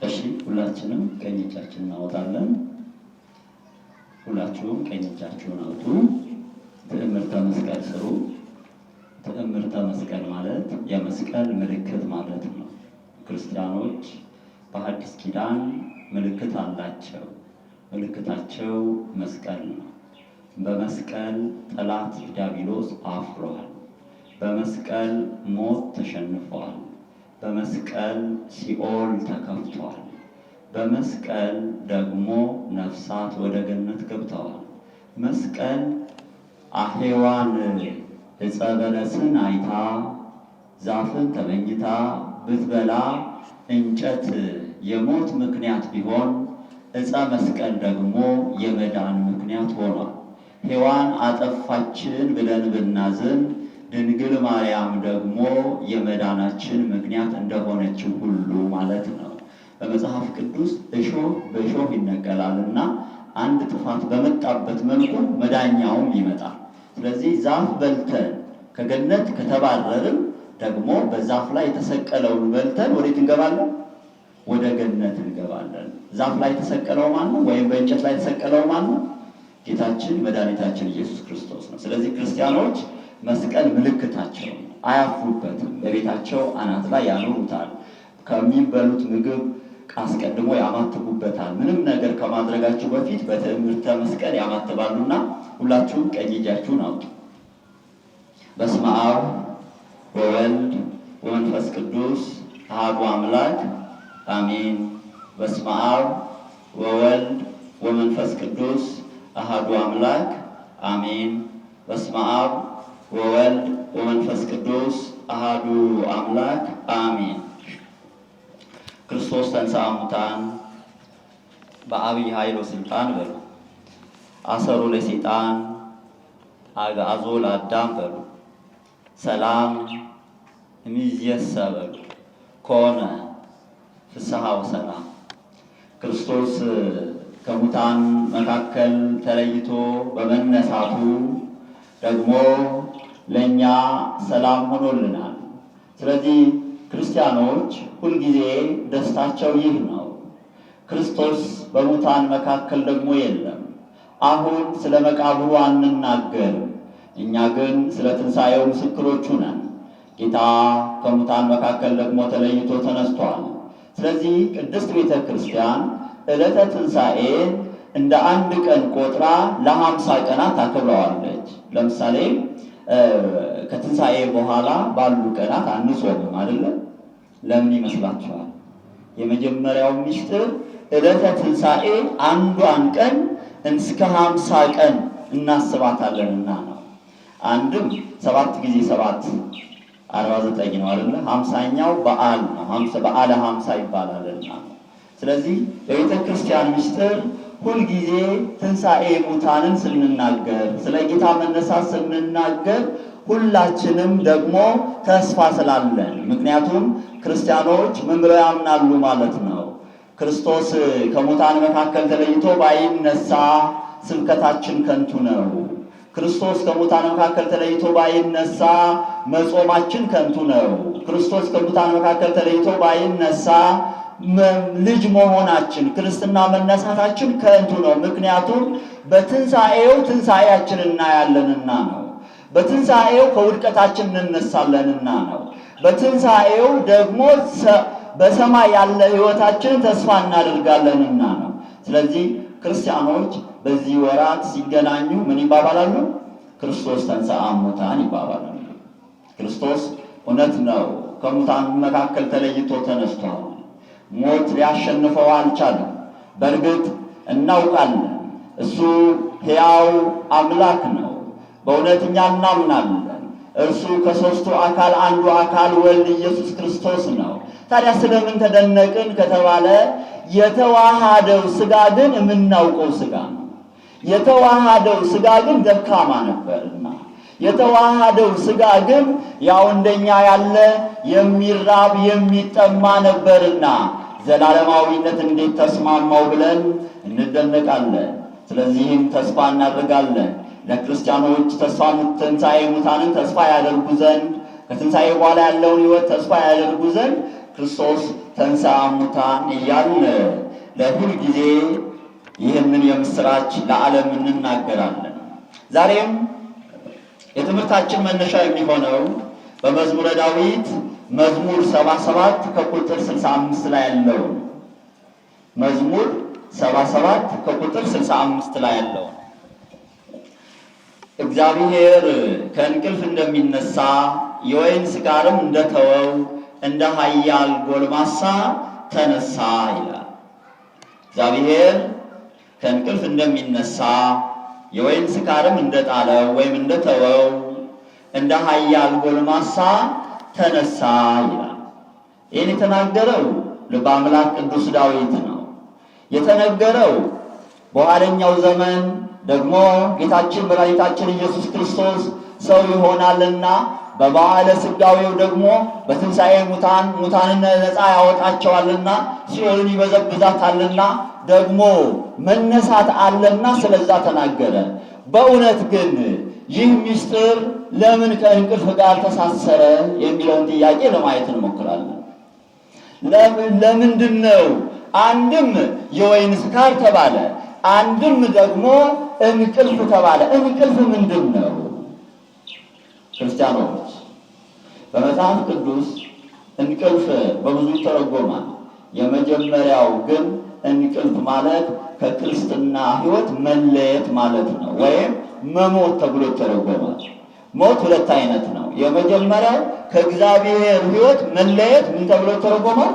እሺ ሁላችንም ቀኝ እጃችንን እናወጣለን። ሁላችሁም ቀኝ እጃችሁን አውጡ። ትዕምርተ መስቀል ስሩ። ትዕምርተ መስቀል ማለት የመስቀል ምልክት ማለት ነው። ክርስቲያኖች በሐዲስ ኪዳን ምልክት አላቸው። ምልክታቸው መስቀል ነው። በመስቀል ጠላት ዲያብሎስ አፍሯል። በመስቀል ሞት ተሸንፏል። በመስቀል ሲኦል ተከፍቷል። በመስቀል ደግሞ ነፍሳት ወደ ገነት ገብተዋል። መስቀል ሔዋን ዕፀ በለስን አይታ ዛፍን ተመኝታ ብትበላ እንጨት የሞት ምክንያት ቢሆን ዕፀ መስቀል ደግሞ የመዳን ምክንያት ሆኗል። ሔዋን አጠፋችን ብለን ብናዝን ድንግል ማርያም ደግሞ የመዳናችን ምክንያት እንደሆነችው ሁሉ ማለት ነው። በመጽሐፍ ቅዱስ እሾህ በእሾህ ይነቀላልና አንድ ጥፋት በመጣበት መልኩ መዳኛውም ይመጣል። ስለዚህ ዛፍ በልተን ከገነት ከተባረርን ደግሞ በዛፍ ላይ የተሰቀለውን በልተን ወዴት እንገባለን? ወደ ገነት እንገባለን። ዛፍ ላይ የተሰቀለው ማን ነው? ወይም በእንጨት ላይ የተሰቀለው ማን ነው? ጌታችን መድኃኒታችን ኢየሱስ ክርስቶስ ነው። ስለዚህ ክርስቲያኖች መስቀል ምልክታቸው ነው፣ አያፍሩበትም። በቤታቸው አናት ላይ ያኖሩታል። ከሚበሉት ምግብ አስቀድሞ ያማትቡበታል። ምንም ነገር ከማድረጋቸው በፊት በትዕምርተ መስቀል ያማትባሉና ሁላችሁም ቀኝ እጃችሁን አውጡ። በስመ አብ ወወልድ ወመንፈስ ቅዱስ አሐዱ አምላክ አሜን። በስመ አብ ወወልድ ወመንፈስ ቅዱስ አሐዱ አምላክ አሜን። በስመ አብ ወወልድ ወመንፈስ ቅዱስ አሐዱ አምላክ አሜን። ክርስቶስ ተንሥአ እሙታን በዐቢይ ኃይል ወሥልጣን በሉ። አሰሮ ለሰይጣን አግዓዞ ለአዳም በሉ። ሰላም እምይእዜሰ በሉ። ኮነ ፍስሐ ወሰላም። ክርስቶስ ከሙታን መካከል ተለይቶ በመነሳቱ ደግሞ ለእኛ ሰላም ሆኖልናል። ስለዚህ ክርስቲያኖች ሁልጊዜ ደስታቸው ይህ ነው። ክርስቶስ በሙታን መካከል ደግሞ የለም። አሁን ስለ መቃብሩ አንናገርም፣ እኛ ግን ስለ ትንሣኤው ምስክሮቹ ነን። ጌታ ከሙታን መካከል ደግሞ ተለይቶ ተነስቷል። ስለዚህ ቅድስት ቤተ ክርስቲያን ዕለተ ትንሣኤን እንደ አንድ ቀን ቆጥራ ለ50 ቀናት ታከብረዋለች። ለምሳሌ ከትንሣኤ በኋላ ባሉ ቀናት አንጾምም አይደለም? ለምን ይመስላችኋል? የመጀመሪያው ምስጢር ዕለተ ትንሣኤ አንዷን ቀን እስከ 50 ቀን እናስባታለንና ነው። አንድም 7 ጊዜ 7 49 ነው አይደለ? 50ኛው በዓል ነው። በዓለ 50 ይባላልና ነው። ስለዚህ በቤተ ክርስቲያን ምስጢር ሁልጊዜ ትንሣኤ ሙታንን ስንናገር፣ ስለ ጌታ መነሳት ስንናገር ሁላችንም ደግሞ ተስፋ ስላለን፣ ምክንያቱም ክርስቲያኖች ምን ብለው ያምናሉ ማለት ነው? ክርስቶስ ከሙታን መካከል ተለይቶ ባይነሳ ስብከታችን ከንቱ ነው። ክርስቶስ ከሙታን መካከል ተለይቶ ባይነሳ መጾማችን ከንቱ ነው። ክርስቶስ ከሙታን መካከል ተለይቶ ባይነሳ ልጅ መሆናችን ክርስትና መነሳታችን ከንቱ ነው። ምክንያቱም በትንሣኤው ትንሣኤያችን እናያለንና ነው። በትንሣኤው ከውድቀታችን እንነሳለንና ነው። በትንሣኤው ደግሞ በሰማይ ያለ ሕይወታችንን ተስፋ እናደርጋለንና ነው። ስለዚህ ክርስቲያኖች በዚህ ወራት ሲገናኙ ምን ይባባላሉ? ክርስቶስ ተንሥአ እሙታን ይባባላሉ። ክርስቶስ እውነት ነው፣ ከሙታን መካከል ተለይቶ ተነስቷል። ሞት ሊያሸንፈው አልቻለም። በእርግጥ እናውቃለን፣ እሱ ሕያው አምላክ ነው። በእውነት እኛ እናምናለን። እርሱ ከሦስቱ አካል አንዱ አካል ወልድ ኢየሱስ ክርስቶስ ነው። ታዲያ ስለምን ተደነቅን ከተባለ የተዋሃደው ሥጋ ግን የምናውቀው ሥጋ ነው። የተዋሃደው ሥጋ ግን ደካማ ነበርና፣ የተዋሃደው ሥጋ ግን ያው እንደኛ ያለ የሚራብ የሚጠማ ነበርና ዘላለማዊነት እንዴት ተስማማው ብለን እንደነቃለን። ስለዚህም ተስፋ እናደርጋለን። ለክርስቲያኖች ተስፋ ትንሣኤ ሙታንን ተስፋ ያደርጉ ዘንድ፣ ከትንሣኤ በኋላ ያለውን ሕይወት ተስፋ ያደርጉ ዘንድ ክርስቶስ ተንሥአ እሙታን እያልን ለሁል ጊዜ ይህንን የምስራች ለዓለም እንናገራለን። ዛሬም የትምህርታችን መነሻ የሚሆነው በመዝሙረ ዳዊት መዝሙር 77 ከቁጥር 65 ላይ ያለው፣ መዝሙር 77 ከቁጥር 65 ላይ ያለው። እግዚአብሔር ከእንቅልፍ እንደሚነሳ የወይን ስካርም እንደተወው እንደ ኃያል ጎልማሳ ተነሳ ይላል። እግዚአብሔር ከእንቅልፍ እንደሚነሳ የወይን ስካርም እንደጣለው ወይም እንደተወው እንደ ኃያል ጎልማሳ ተነሳ ይላል። ይህን የተናገረው ልበ አምላክ ቅዱስ ዳዊት ነው። የተነገረው በኋለኛው ዘመን ደግሞ ጌታችን መድኃኒታችን ኢየሱስ ክርስቶስ ሰው ይሆናልና በበዓለ ሥጋዌው ደግሞ በትንሣኤ ሙታን ሙታንን ነፃ ያወጣቸዋልና ሲኦልን ይበዘብዛታልና ደግሞ መነሳት አለና ስለዛ ተናገረ። በእውነት ግን ይህ ምስጢር ለምን ከእንቅልፍ ጋር ተሳሰረ የሚለውን ጥያቄ ለማየት እንሞክራለን። ለምንድን ነው አንድም የወይን ስካር ተባለ፣ አንድም ደግሞ እንቅልፍ ተባለ? እንቅልፍ ምንድን ነው? ክርስቲያኖች፣ በመጽሐፍ ቅዱስ እንቅልፍ በብዙ ይተረጎማል። የመጀመሪያው ግን እንቅልፍ ማለት ከክርስትና ሕይወት መለየት ማለት ነው፣ ወይም መሞት ተብሎ ይተረጎማል። ሞት ሁለት አይነት ነው። የመጀመሪያው ከእግዚአብሔር ሕይወት መለየት ምን ተብሎ ይተረጎማል?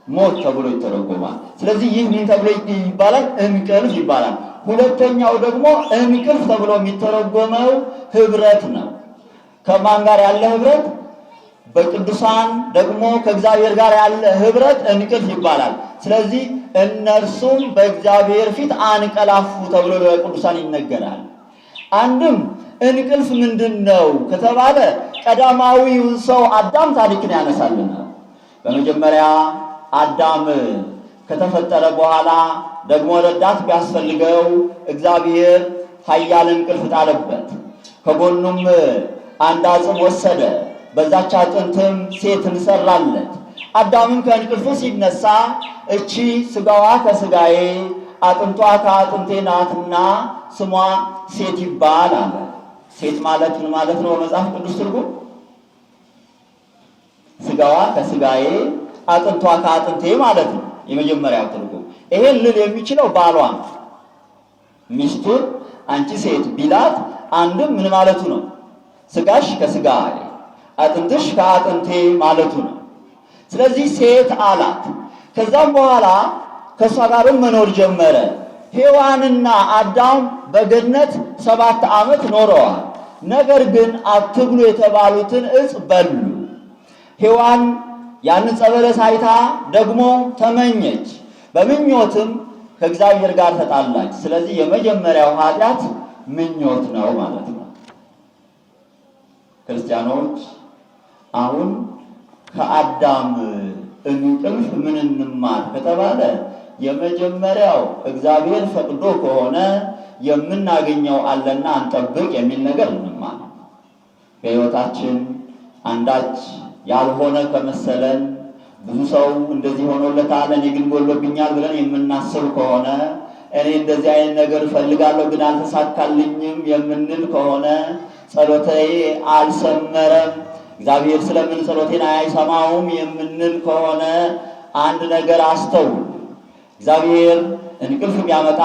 ሞት ተብሎ ይተረጎማል። ስለዚህ ይህ ምን ተብሎ ይባላል? እንቅልፍ ይባላል። ሁለተኛው ደግሞ እንቅልፍ ተብሎ የሚተረጎመው ህብረት ነው። ከማን ጋር ያለ ህብረት? በቅዱሳን ደግሞ ከእግዚአብሔር ጋር ያለ ህብረት እንቅልፍ ይባላል። ስለዚህ እነርሱም በእግዚአብሔር ፊት አንቀላፉ ተብሎ ለቅዱሳን ይነገራል። አንድም እንቅልፍ ምንድን ነው ከተባለ ቀዳማዊው ሰው አዳም ታሪክን ያነሳልናል። በመጀመሪያ አዳም ከተፈጠረ በኋላ ደግሞ ረዳት ቢያስፈልገው እግዚአብሔር ኃያል እንቅልፍ ጣለበት። ከጎኑም አንድ አጽም ወሰደ፣ በዛች አጥንትም ሴትን ሰራለት። አዳምም ከእንቅልፉ ሲነሳ እቺ ስጋዋ ከስጋዬ አጥንቷ ከአጥንቴ ናትና ስሟ ሴት ይባል አለ። ሴት ማለት ምን ማለት ነው? በመጽሐፍ ቅዱስ ትርጉም ስጋዋ ከስጋዬ አጥንቷ ከአጥንቴ ማለት ነው። የመጀመሪያው ትርጉም ይሄን ልል የሚችለው ባሏ ነው። ሚስቱን አንቺ ሴት ቢላት አንድም ምን ማለቱ ነው? ስጋሽ ከስጋዬ አጥንትሽ ከአጥንቴ ማለቱ ነው። ስለዚህ ሴት አላት። ከዛም በኋላ ከእሷ ጋርም መኖር ጀመረ። ሔዋንና አዳም በገነት 7 ዓመት ኖረዋል። ነገር ግን አትብሉ የተባሉትን እጽ በሉ። ሔዋን ያንን ዕፀ በለስ አይታ ደግሞ ተመኘች። በምኞትም ከእግዚአብሔር ጋር ተጣላች። ስለዚህ የመጀመሪያው ኃጢአት ምኞት ነው ማለት ነው። ክርስቲያኖች፣ አሁን ከአዳም እንቅልፍ ምን እንማር ከተባለ የመጀመሪያው እግዚአብሔር ፈቅዶ ከሆነ የምናገኘው አለና አንጠብቅ የሚል ነገር እንማር። በሕይወታችን አንዳች ያልሆነ ከመሰለን፣ ብዙ ሰው እንደዚህ ሆኖለታል እኔ ግን ጎሎብኛል ብለን የምናስብ ከሆነ፣ እኔ እንደዚህ አይነት ነገር እፈልጋለሁ ግን አልተሳካልኝም የምንል ከሆነ፣ ጸሎቴ አልሰመረም፣ እግዚአብሔር ስለምን ጸሎቴን አይሰማውም የምንል ከሆነ አንድ ነገር አስተውሉ። እግዚአብሔር እንቅልፍ ቢያመጣ፣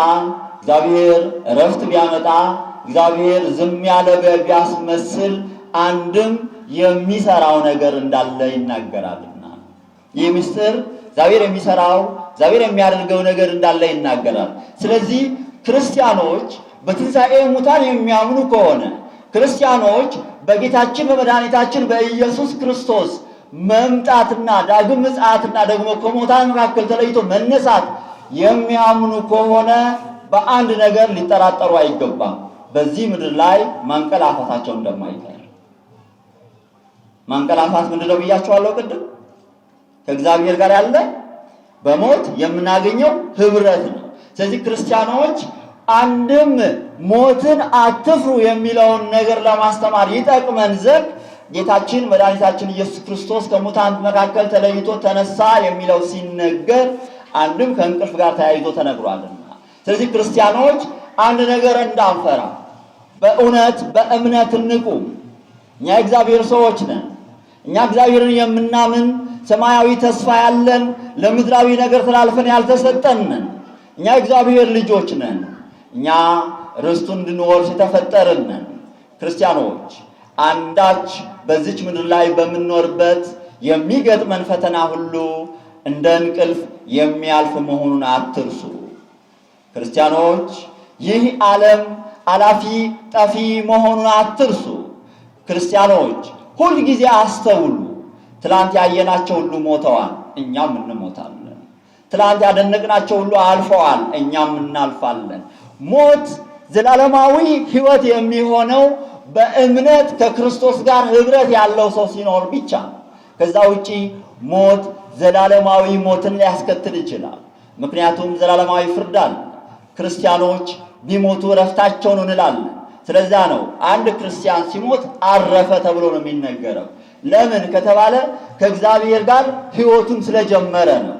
እግዚአብሔር እረፍት ቢያመጣ፣ እግዚአብሔር ዝም ያለ ቢያስመስል አንድም የሚሰራው ነገር እንዳለ ይናገራልና፣ ይህ ምስጢር እግዚአብሔር የሚሰራው፣ እግዚአብሔር የሚያደርገው ነገር እንዳለ ይናገራል። ስለዚህ ክርስቲያኖች በትንሣኤ ሙታን የሚያምኑ ከሆነ፣ ክርስቲያኖች በጌታችን በመድኃኒታችን በኢየሱስ ክርስቶስ መምጣትና ዳግም ምጽአትና ደግሞ ከሙታን መካከል ተለይቶ መነሳት የሚያምኑ ከሆነ በአንድ ነገር ሊጠራጠሩ አይገባም። በዚህ ምድር ላይ ማንቀላፋታቸው እንደማይቀር። ማንቀላፋት ምንድነው ብያቸዋለሁ ቅድም? ከእግዚአብሔር ጋር ያለ በሞት የምናገኘው ህብረት ነው። ስለዚህ ክርስቲያኖች አንድም ሞትን አትፍሩ የሚለውን ነገር ለማስተማር ይጠቅመን ዘንድ ጌታችን መድኃኒታችን ኢየሱስ ክርስቶስ ከሙታን መካከል ተለይቶ ተነሳ የሚለው ሲነገር አንድም ከእንቅልፍ ጋር ተያይዞ ተነግሯልና፣ ስለዚህ ክርስቲያኖች አንድ ነገር እንዳንፈራ በእውነት በእምነት እንቁም። እኛ የእግዚአብሔር ሰዎች ነን። እኛ እግዚአብሔርን የምናምን ሰማያዊ ተስፋ ያለን ለምድራዊ ነገር ተላልፈን ያልተሰጠን ነን። እኛ የእግዚአብሔር ልጆች ነን። እኛ ርስቱን እንድንወርስ የተፈጠርን ነን። ክርስቲያኖች አንዳች በዚች ምድር ላይ በምንኖርበት የሚገጥመን ፈተና ሁሉ እንደ እንቅልፍ የሚያልፍ መሆኑን አትርሱ። ክርስቲያኖች ይህ ዓለም አላፊ ጠፊ መሆኑን አትርሱ። ክርስቲያኖች ሁል ጊዜ አስተውሉ። ትላንት ያየናቸው ሁሉ ሞተዋል፣ እኛም እንሞታለን። ትላንት ያደነቅናቸው ሁሉ አልፈዋል፣ እኛም እናልፋለን። ሞት ዘላለማዊ ሕይወት የሚሆነው በእምነት ከክርስቶስ ጋር ኅብረት ያለው ሰው ሲኖር ብቻ ነው። ከዛ ውጪ ሞት ዘላለማዊ ሞትን ሊያስከትል ይችላል። ምክንያቱም ዘላለማዊ ፍርድ አለ። ክርስቲያኖች ቢሞቱ እረፍታቸው ነው እንላለን። ስለዛ ነው አንድ ክርስቲያን ሲሞት አረፈ ተብሎ ነው የሚነገረው። ለምን ከተባለ ከእግዚአብሔር ጋር ሕይወቱን ስለጀመረ ነው።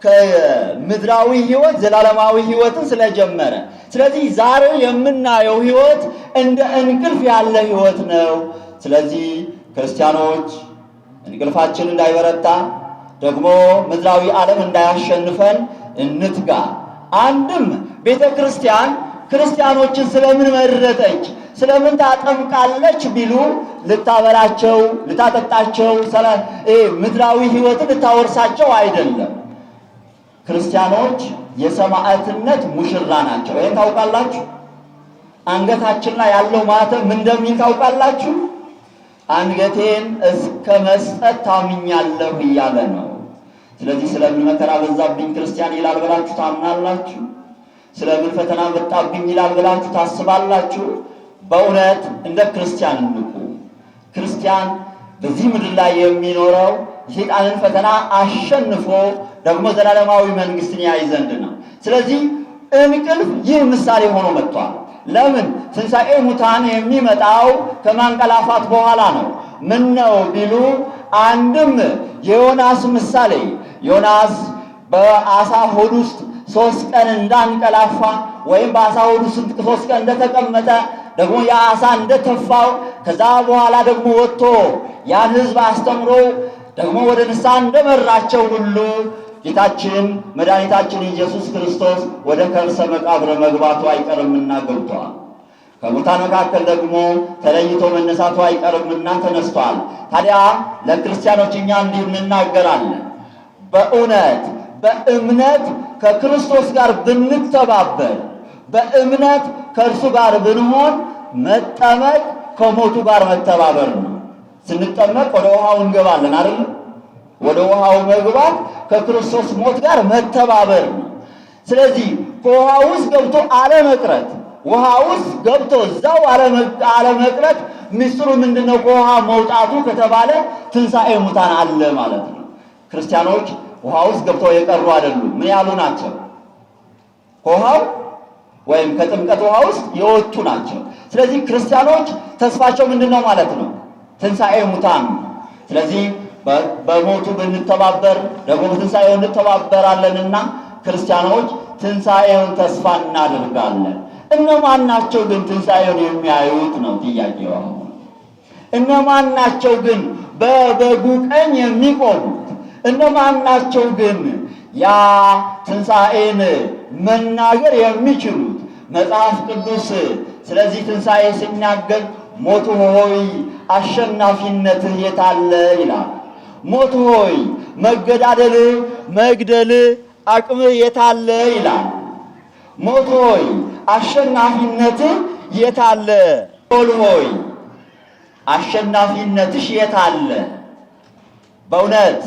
ከምድራዊ ሕይወት ዘላለማዊ ሕይወትን ስለጀመረ። ስለዚህ ዛሬ የምናየው ሕይወት እንደ እንቅልፍ ያለ ሕይወት ነው። ስለዚህ ክርስቲያኖች እንቅልፋችን እንዳይበረታ ደግሞ ምድራዊ ዓለም እንዳያሸንፈን እንትጋ። አንድም ቤተ ክርስቲያን ክርስቲያኖችን ስለምን መረጠች፣ ስለምን ታጠምቃለች ቢሉ ልታበላቸው፣ ልታጠጣቸው፣ ምድራዊ ሕይወትን ልታወርሳቸው አይደለም። ክርስቲያኖች የሰማዕትነት ሙሽራ ናቸው። ይሄን ታውቃላችሁ። አንገታችን ላይ ያለው ማተም ምን እንደሚል ታውቃላችሁ? አንገቴን እስከ መስጠት ታምኛለሁ እያለ ነው። ስለዚህ ስለምን መከራ በዛብኝ ክርስቲያን ይላል ብላችሁ ታምናላችሁ? ስለምን ፈተና መጣብኝ ይላል ብላችሁ ታስባላችሁ? በእውነት እንደ ክርስቲያን እንቁ። ክርስቲያን በዚህ ምድር ላይ የሚኖረው የሰይጣንን ፈተና አሸንፎ ደግሞ ዘላለማዊ መንግስትን ያይ ዘንድ ነው። ስለዚህ እንቅልፍ ይህ ምሳሌ ሆኖ መጥቷል። ለምን ትንሣኤ ሙታን የሚመጣው ከማንቀላፋት በኋላ ነው። ምን ነው ቢሉ አንድም የዮናስ ምሳሌ ዮናስ በአሳ ሆድ ውስጥ 3 ቀን እንዳንቀላፋ ወይም በአሳ ሆድ ውስጥ 3 ቀን እንደተቀመጠ ደግሞ የአሳ እንደተፋው ከዛ በኋላ ደግሞ ወጥቶ ያን ሕዝብ አስተምሮ ደግሞ ወደ ንስሐ እንደመራቸው ሁሉ ጌታችን መድኃኒታችን ኢየሱስ ክርስቶስ ወደ ከርሰ መቃብር መግባቱ አይቀርምና ገብቷል። ከሙታን መካከል ደግሞ ተለይቶ መነሳቱ አይቀርምና ተነስቷል። ታዲያ ለክርስቲያኖች እኛ እንዲህ እንናገራለን፣ በእውነት በእምነት ከክርስቶስ ጋር ብንተባበር፣ በእምነት ከእርሱ ጋር ብንሆን መጠመቅ ከሞቱ ጋር መተባበር ነው። ስንጠመቅ ወደ ውሃው እንገባለን አይደል? ወደ ውሃው መግባት ከክርስቶስ ሞት ጋር መተባበር ነው። ስለዚህ ከውሃ ውስጥ ገብቶ አለመቅረት፣ ውሃ ውስጥ ገብቶ እዛው አለመቅረት ሚስጥሩ ምንድነው? ከውሃ መውጣቱ ከተባለ ትንሣኤ ሙታን አለ ማለት ነው። ክርስቲያኖች ውሃ ውስጥ ገብተው የቀሩ አይደሉም። ምን ያሉ ናቸው? ከውሃው ወይም ከጥምቀት ውሃ ውስጥ የወጡ ናቸው። ስለዚህ ክርስቲያኖች ተስፋቸው ምንድነው ማለት ነው? ትንሣኤ ሙታን። ስለዚህ በሞቱ ብንተባበር ደግሞ በትንሣኤው እንተባበራለንና ክርስቲያኖች ትንሣኤውን ተስፋ እናደርጋለን። እነማን ናቸው ግን ትንሣኤውን የሚያዩት ነው ጥያቄው። አሁን እነማን ናቸው ግን በበጉ ቀኝ የሚቆሙት? እነማን ናቸው ግን ያ ትንሣኤን መናገር የሚችሉት? መጽሐፍ ቅዱስ ስለዚህ ትንሣኤ ሲናገር ሞት ሆይ አሸናፊነትህ የታለ ይላል። ሞት ሆይ መገዳደልህ መግደልህ አቅምህ የታለ ይላል። ሞት ሆይ አሸናፊነትህ የታለ? ሲኦል ሆይ አሸናፊነትሽ የታለ? በእውነት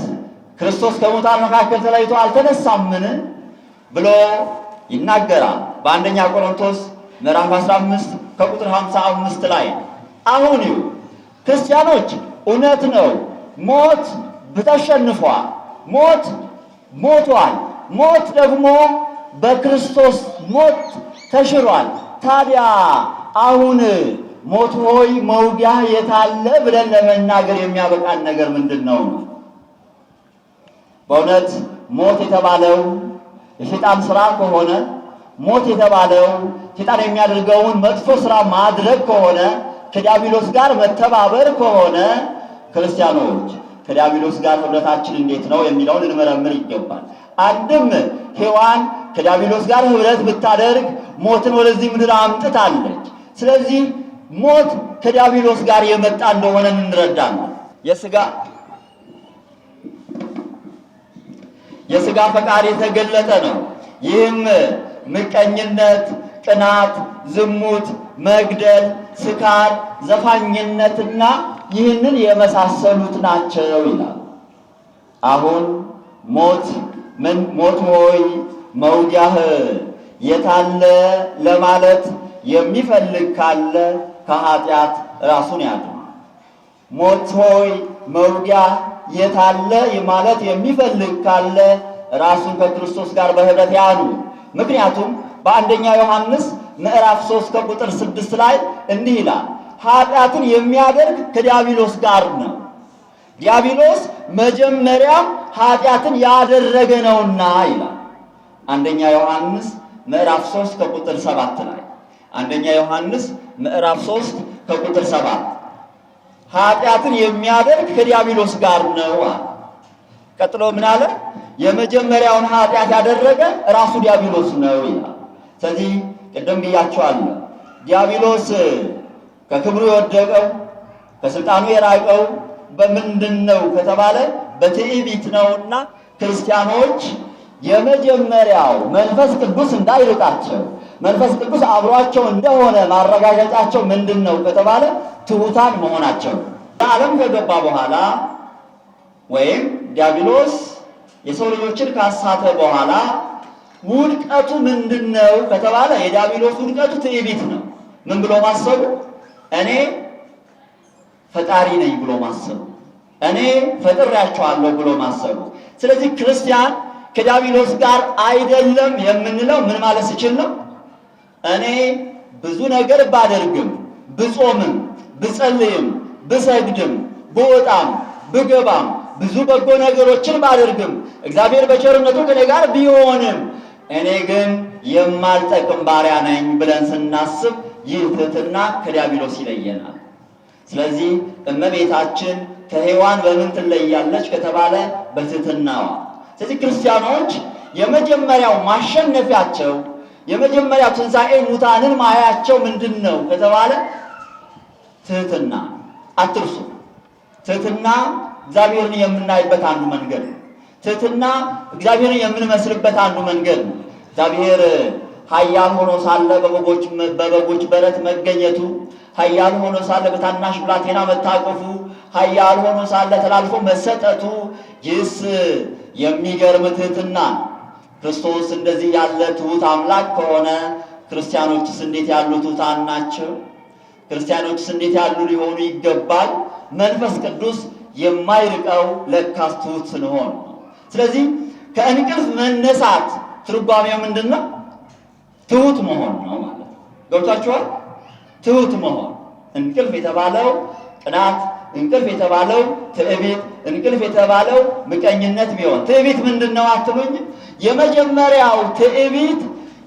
ክርስቶስ ከሙታን መካከል ተለይቶ አልተነሳምን ብሎ ይናገራል በአንደኛ ቆሮንቶስ ምዕራፍ 15 ከቁጥር 55 ላይ። አሁን ይሁ ክርስቲያኖች እውነት ነው ሞት ተሸንፏል። ሞት ሞቷል። ሞት ደግሞ በክርስቶስ ሞት ተሽሯል። ታዲያ አሁን ሞት ሆይ መውጊያ የታለ ብለን ለመናገር የሚያበቃን ነገር ምንድን ነው? በእውነት ሞት የተባለው የሰይጣን ስራ ከሆነ፣ ሞት የተባለው ሰይጣን የሚያደርገውን መጥፎ ስራ ማድረግ ከሆነ፣ ከዲያብሎስ ጋር መተባበር ከሆነ፣ ክርስቲያኖች ከዲያብሎስ ጋር ህብረታችን እንዴት ነው የሚለውን ልንመረምር ይገባል። አንድም ሔዋን ከዲያብሎስ ጋር ህብረት ብታደርግ ሞትን ወደዚህ ምድር አምጥታለች። ስለዚህ ሞት ከዲያብሎስ ጋር የመጣ እንደሆነ እንረዳለን። የሥጋ ፈቃድ የተገለጠ ነው። ይህም ምቀኝነት፣ ቅናት፣ ዝሙት፣ መግደል፣ ስካር፣ ዘፋኝነትና ይህንን የመሳሰሉት ናቸው ይላል። አሁን ሞት ምን ሞት ሆይ መውጊያህ የታለ ለማለት የሚፈልግ ካለ ከኃጢአት ራሱን ያድን። ሞት ሆይ መውጊያህ የታለ ማለት የሚፈልግ ካለ ራሱን ከክርስቶስ ጋር በህብረት ያኑር። ምክንያቱም በአንደኛ ዮሐንስ ምዕራፍ 3 ከቁጥር 6 ላይ እንዲህ ይላል፣ ኃጢአትን የሚያደርግ ከዲያብሎስ ጋር ነው፣ ዲያብሎስ መጀመሪያም ኃጢአትን ያደረገ ነውና ይላል። አንደኛ ዮሐንስ ምዕራፍ 3 ከቁጥር 7 ላይ፣ አንደኛ ዮሐንስ ምዕራፍ 3 ከቁጥር 7፣ ኃጢአትን የሚያደርግ ከዲያብሎስ ጋር ነው አለ። ቀጥሎ ምን አለ? የመጀመሪያውን ኃጢአት ያደረገ ራሱ ዲያብሎስ ነው ይላል። ስለዚህ ቅድም ብያቸዋለሁ። ዲያብሎስ ከክብሩ የወደቀው፣ ከስልጣኑ የራቀው በምንድን ነው ከተባለ በትዕቢት ነውና፣ ክርስቲያኖች የመጀመሪያው መንፈስ ቅዱስ እንዳይርቃቸው፣ መንፈስ ቅዱስ አብሯቸው እንደሆነ ማረጋገጫቸው ምንድን ነው ከተባለ ትሑታን መሆናቸው። ዓለም ከገባ በኋላ ወይም ዲያብሎስ የሰው ልጆችን ካሳተ በኋላ ውድቀቱ ምንድን ነው ከተባለ የዲያብሎስ ውድቀቱ ትዕቢት ነው። ምን ብሎ ማሰቡ? እኔ ፈጣሪ ነኝ ብሎ ማሰቡ፣ እኔ ፈጥሬያቸዋለሁ ብሎ ማሰቡ። ስለዚህ ክርስቲያን ከዲያብሎስ ጋር አይደለም የምንለው ምን ማለት ሲችል ነው? እኔ ብዙ ነገር ባደርግም፣ ብጾምም፣ ብጸልይም፣ ብሰግድም፣ ብወጣም፣ ብገባም፣ ብዙ በጎ ነገሮችን ባደርግም፣ እግዚአብሔር በቸርነቱ ከኔ ጋር ቢሆንም፣ እኔ ግን የማልጠቅም ባሪያ ነኝ ብለን ስናስብ ይህ ትሕትና ከዲያብሎስ ይለየናል። ስለዚህ እመቤታችን ከሔዋን በምን ትለያለች ከተባለ በትሕትናዋ። ስለዚህ ክርስቲያኖች የመጀመሪያው ማሸነፊያቸው፣ የመጀመሪያው ትንሣኤ ሙታንን ማያቸው ምንድን ነው ከተባለ ትሕትና። አትርሱ። ትሕትና እግዚአብሔርን የምናይበት አንዱ መንገድ ነው። ትሕትና እግዚአብሔርን የምንመስልበት አንዱ መንገድ ነው። እግዚአብሔር ኃያል ሆኖ ሳለ በበጎች በረት መገኘቱ፣ ኃያል ሆኖ ሳለ በታናሽ ብላቴና መታቀፉ፣ ኃያል ሆኖ ሳለ ተላልፎ መሰጠቱ፣ ይህስ የሚገርም ትሕትና ነው። ክርስቶስ እንደዚህ ያለ ትሑት አምላክ ከሆነ ክርስቲያኖችስ እንዴት ያሉ ትሑታን ናቸው? ክርስቲያኖችስ እንዴት ያሉ ሊሆኑ ይገባል? መንፈስ ቅዱስ የማይርቀው ለካስ ትሑት ስንሆን ነው። ስለዚህ ከእንቅልፍ መነሳት ትርጓሜው ምንድን ነው? ትሑት መሆን ነው ማለት ነው። ገብቷችኋል? ትሑት መሆን። እንቅልፍ የተባለው ቅናት፣ እንቅልፍ የተባለው ትዕቢት፣ እንቅልፍ የተባለው ምቀኝነት ቢሆን ትዕቢት ምንድን ነው አትሉኝ? የመጀመሪያው ትዕቢት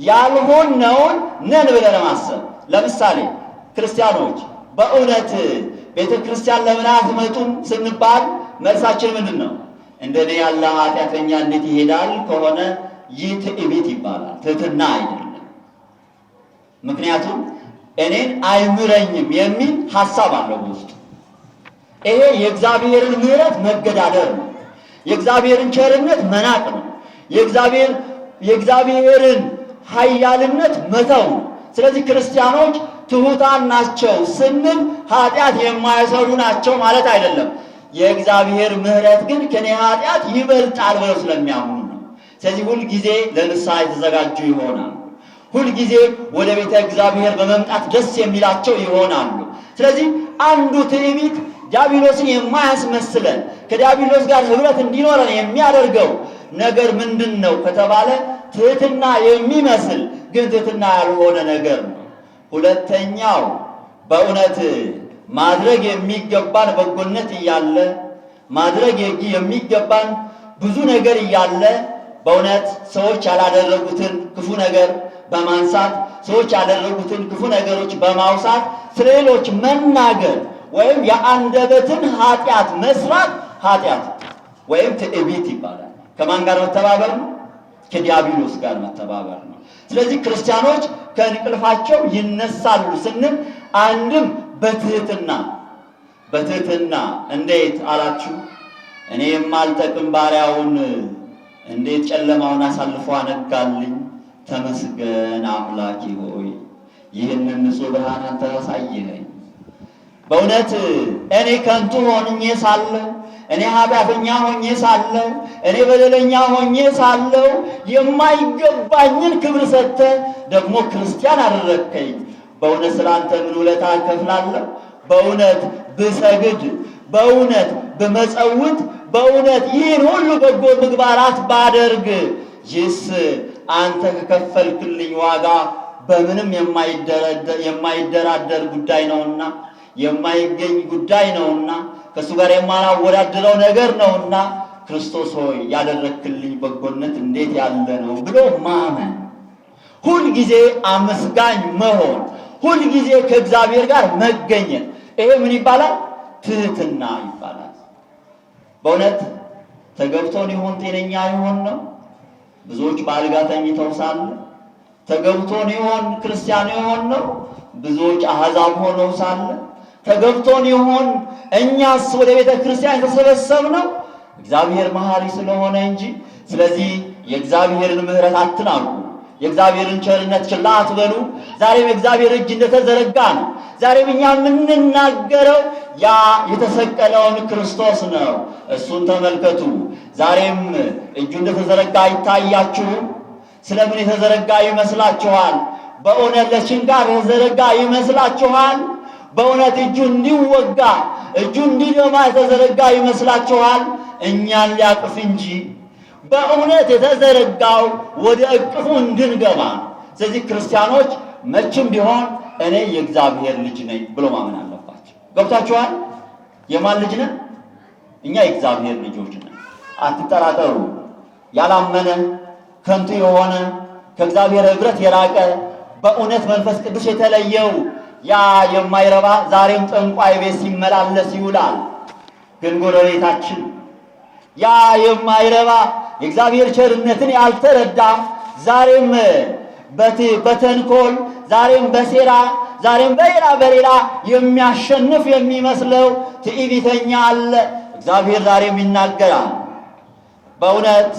ያልሆነውን ነን ብለን ማሰብ። ለምሳሌ ክርስቲያኖች በእውነት ቤተ ክርስቲያን ለምን አትመጡም ስንባል መልሳችን ምንድን ነው? እንደኔ ያለ ኃጢአተኛ እንዴት ይሄዳል ከሆነ ይህ ትዕቢት ይባላል፣ ትሕትና አይደለም። ምክንያቱም እኔን አይምረኝም የሚል ሐሳብ አለው በውስጡ። ይሄ የእግዚአብሔርን ምሕረት መገዳደር ነው። የእግዚአብሔርን ቸርነት መናቅ ነው። የእግዚአብሔርን ኃያልነት መተው ነው። ስለዚህ ክርስቲያኖች ትሑታን ናቸው ስንል ኃጢአት የማይሰሩ ናቸው ማለት አይደለም። የእግዚአብሔር ምሕረት ግን ከኔ ኃጢአት ይበልጣል ብለው ስለሚያምኑ ነው። ስለዚህ ሁልጊዜ ለንስሐ የተዘጋጁ ይሆናሉ። ሁልጊዜ ወደ ቤተ እግዚአብሔር በመምጣት ደስ የሚላቸው ይሆናሉ። ስለዚህ አንዱ ትዕቢት ዲያብሎስን የማያስመስለን፣ ከዲያብሎስ ጋር ህብረት እንዲኖረን የሚያደርገው ነገር ምንድን ነው ከተባለ ትሕትና የሚመስል ግን ትሕትና ያልሆነ ነገር ነው። ሁለተኛው በእውነት ማድረግ የሚገባን በጎነት እያለ፣ ማድረግ የሚገባን ብዙ ነገር እያለ፣ በእውነት ሰዎች ያላደረጉትን ክፉ ነገር በማንሳት፣ ሰዎች ያደረጉትን ክፉ ነገሮች በማውሳት ስለሌሎች መናገር ወይም የአንደበትን ኃጢአት መስራት ኃጢአት ወይም ትዕቢት ይባላል። ከማን ጋር መተባበር ነው? ከዲያብሎስ ጋር መተባበር ነው። ስለዚህ ክርስቲያኖች ከእንቅልፋቸው ይነሳሉ ስንል አንድም በትህትና፣ በትህትና እንዴት አላችሁ? እኔ የማልጠቅም ባሪያውን እንዴት ጨለማውን አሳልፎ አነጋልኝ? ተመስገን አምላኬ ሆይ፣ ይህንን ንጹሕ ብርሃን አንተ አሳየኸኝ። በእውነት እኔ ከንቱ ሆኜ ሳለሁ፣ እኔ ኃጢአተኛ ሆኜ ሳለሁ፣ እኔ በደለኛ ሆኜ ሳለሁ የማይገባኝን ክብር ሰጥተህ ደግሞ ክርስቲያን አደረግከኝ። በእውነት ስለ አንተ ምን ውለታ እከፍላለሁ? በእውነት ብሰግድ፣ በእውነት ብመጸውት፣ በእውነት ይህን ሁሉ በጎ ምግባራት ባደርግ ይህስ አንተ ከከፈልክልኝ ዋጋ በምንም የማይደራደር ጉዳይ ነውና፣ የማይገኝ ጉዳይ ነውና፣ ከእሱ ጋር የማላወዳድረው ነገር ነውና፣ ክርስቶስ ሆይ ያደረግክልኝ በጎነት እንዴት ያለ ነው ብሎ ማመን፣ ሁል ጊዜ አመስጋኝ መሆን፣ ሁል ጊዜ ከእግዚአብሔር ጋር መገኘት፣ ይሄ ምን ይባላል? ትህትና ይባላል። በእውነት ተገብቶን ይሆን ጤነኛ ይሆን ነው? ብዙዎች በአልጋ ተኝተው ሳለ ተገብቶን ይሆን ክርስቲያን ይሆን ነው? ብዙዎች አሕዛብ ሆነው ሳለ ተገብቶን ይሆን እኛስ ወደ ቤተ ክርስቲያን የተሰበሰብነው? እግዚአብሔር መሐሪ ስለሆነ እንጂ። ስለዚህ የእግዚአብሔርን ምሕረት አትናቁ። የእግዚአብሔርን ቸርነት ችላ አትበሉ። ዛሬም የእግዚአብሔር እጅ እንደተዘረጋ ነው። ዛሬም እኛ የምንናገረው ያ የተሰቀለውን ክርስቶስ ነው። እሱን ተመልከቱ። ዛሬም እጁ እንደተዘረጋ አይታያችሁም? ስለምን የተዘረጋ ይመስላችኋል? በእውነት ለችንካር የተዘረጋ ይመስላችኋል? በእውነት እጁ እንዲወጋ፣ እጁ እንዲደማ የተዘረጋ ይመስላችኋል? እኛን ሊያቅፍ እንጂ። በእውነት የተዘረጋው ወደ እቅፉ እንድንገባ ነው። ስለዚህ ክርስቲያኖች መቼም ቢሆን እኔ የእግዚአብሔር ልጅ ነኝ ብሎ ማመን አለባቸው። ገብታችኋል? የማን ልጅ ነን? እኛ የእግዚአብሔር ልጆች ነን። አትጠራጠሩ። ያላመነ፣ ከንቱ የሆነ፣ ከእግዚአብሔር ኅብረት የራቀ፣ በእውነት መንፈስ ቅዱስ የተለየው ያ የማይረባ ዛሬም ጠንቋይ ቤት ሲመላለስ ይውላል። ግን ጎረቤታችን ያ የማይረባ፣ የእግዚአብሔር ቸርነትን ያልተረዳ፣ ዛሬም በተንኮል፣ ዛሬም በሴራ፣ ዛሬም በሌላ በሌላ የሚያሸንፍ የሚመስለው ትዕቢተኛ አለ። እግዚአብሔር ዛሬም ይናገራል። በእውነት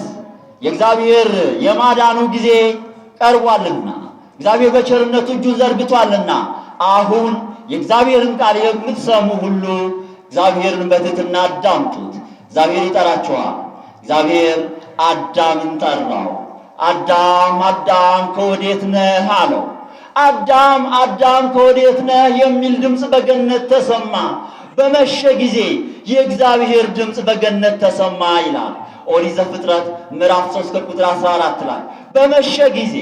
የእግዚአብሔር የማዳኑ ጊዜ ቀርቧልና፣ እግዚአብሔር በቸርነቱ እጁን ዘርግቷልና፣ አሁን የእግዚአብሔርን ቃል የምትሰሙ ሁሉ እግዚአብሔርን በትህትና አዳምጡት። እግዚአብሔር ይጠራችኋል። እግዚአብሔር አዳምን ጠራው። አዳም፣ አዳም፣ ከወዴት ነህ አለው። አዳም፣ አዳም፣ ከወዴት ነህ የሚል ድምፅ በገነት ተሰማ። በመሸ ጊዜ የእግዚአብሔር ድምፅ በገነት ተሰማ ይላል ኦሪት ዘፍጥረት ምዕራፍ 3 ከቁጥር 14 ላይ። በመሸ ጊዜ፣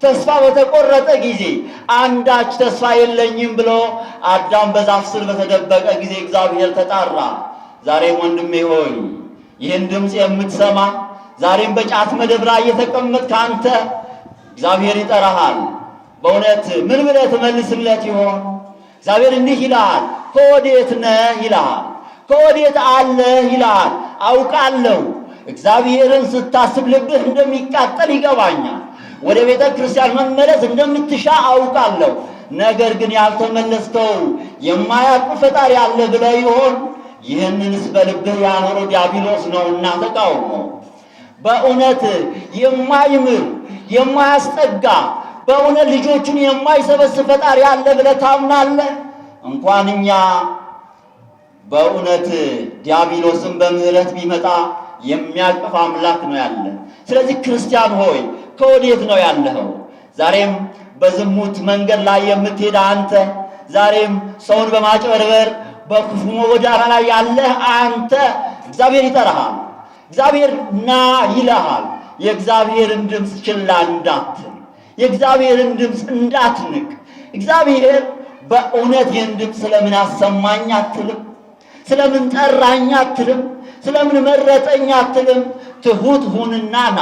ተስፋ በተቆረጠ ጊዜ፣ አንዳች ተስፋ የለኝም ብሎ አዳም በዛፍ ስር በተደበቀ ጊዜ እግዚአብሔር ተጣራ። ዛሬም ወንድሜ ሆይ፣ ይህን ድምፅ የምትሰማ፣ ዛሬም በጫት መደብ ላይ የተቀመጥክ አንተ፣ እግዚአብሔር ይጠራሃል። በእውነት ምን ብለህ ትመልስለት ይሆን? እግዚአብሔር እንዲህ ይልሃል፣ ከወዴት ነህ ይልሃል። ከወዴት አለህ ይልሃል። አውቃለሁ፣ እግዚአብሔርን ስታስብ ልብህ እንደሚቃጠል ይገባኛል። ወደ ቤተ ክርስቲያን መመለስ እንደምትሻ አውቃለሁ። ነገር ግን ያልተመለስከው የማያውቅ ፈጣሪ አለ ብለህ ይሆን? ይህንንስ በልብህ ያኖረው ዲያብሎስ ነውና ተቃውሞ። በእውነት የማይምር፣ የማያስጠጋ፣ በእውነት ልጆቹን የማይሰበስብ ፈጣሪ አለ ብለህ ታምናለህ? እንኳን እኛ፣ በእውነት ዲያብሎስን በምህረት ቢመጣ የሚያቅፍ አምላክ ነው ያለ። ስለዚህ ክርስቲያን ሆይ ከወዴት ነው ያለኸው? ዛሬም በዝሙት መንገድ ላይ የምትሄድ አንተ፣ ዛሬም ሰውን በማጭበርበር በክፉ ጎዳና ላይ ያለህ አንተ፣ እግዚአብሔር ይጠራሃል። እግዚአብሔር ና ይልሃል። የእግዚአብሔርን ድምፅ ችላ እንዳትል፣ የእግዚአብሔርን ድምፅ እንዳትንቅ። እግዚአብሔር በእውነት ይህን ድምፅ ስለምን አሰማኝ አትልም? ስለምን ጠራኝ አትልም? ስለምን መረጠኝ አትልም? ትሁት ሁንና ና፣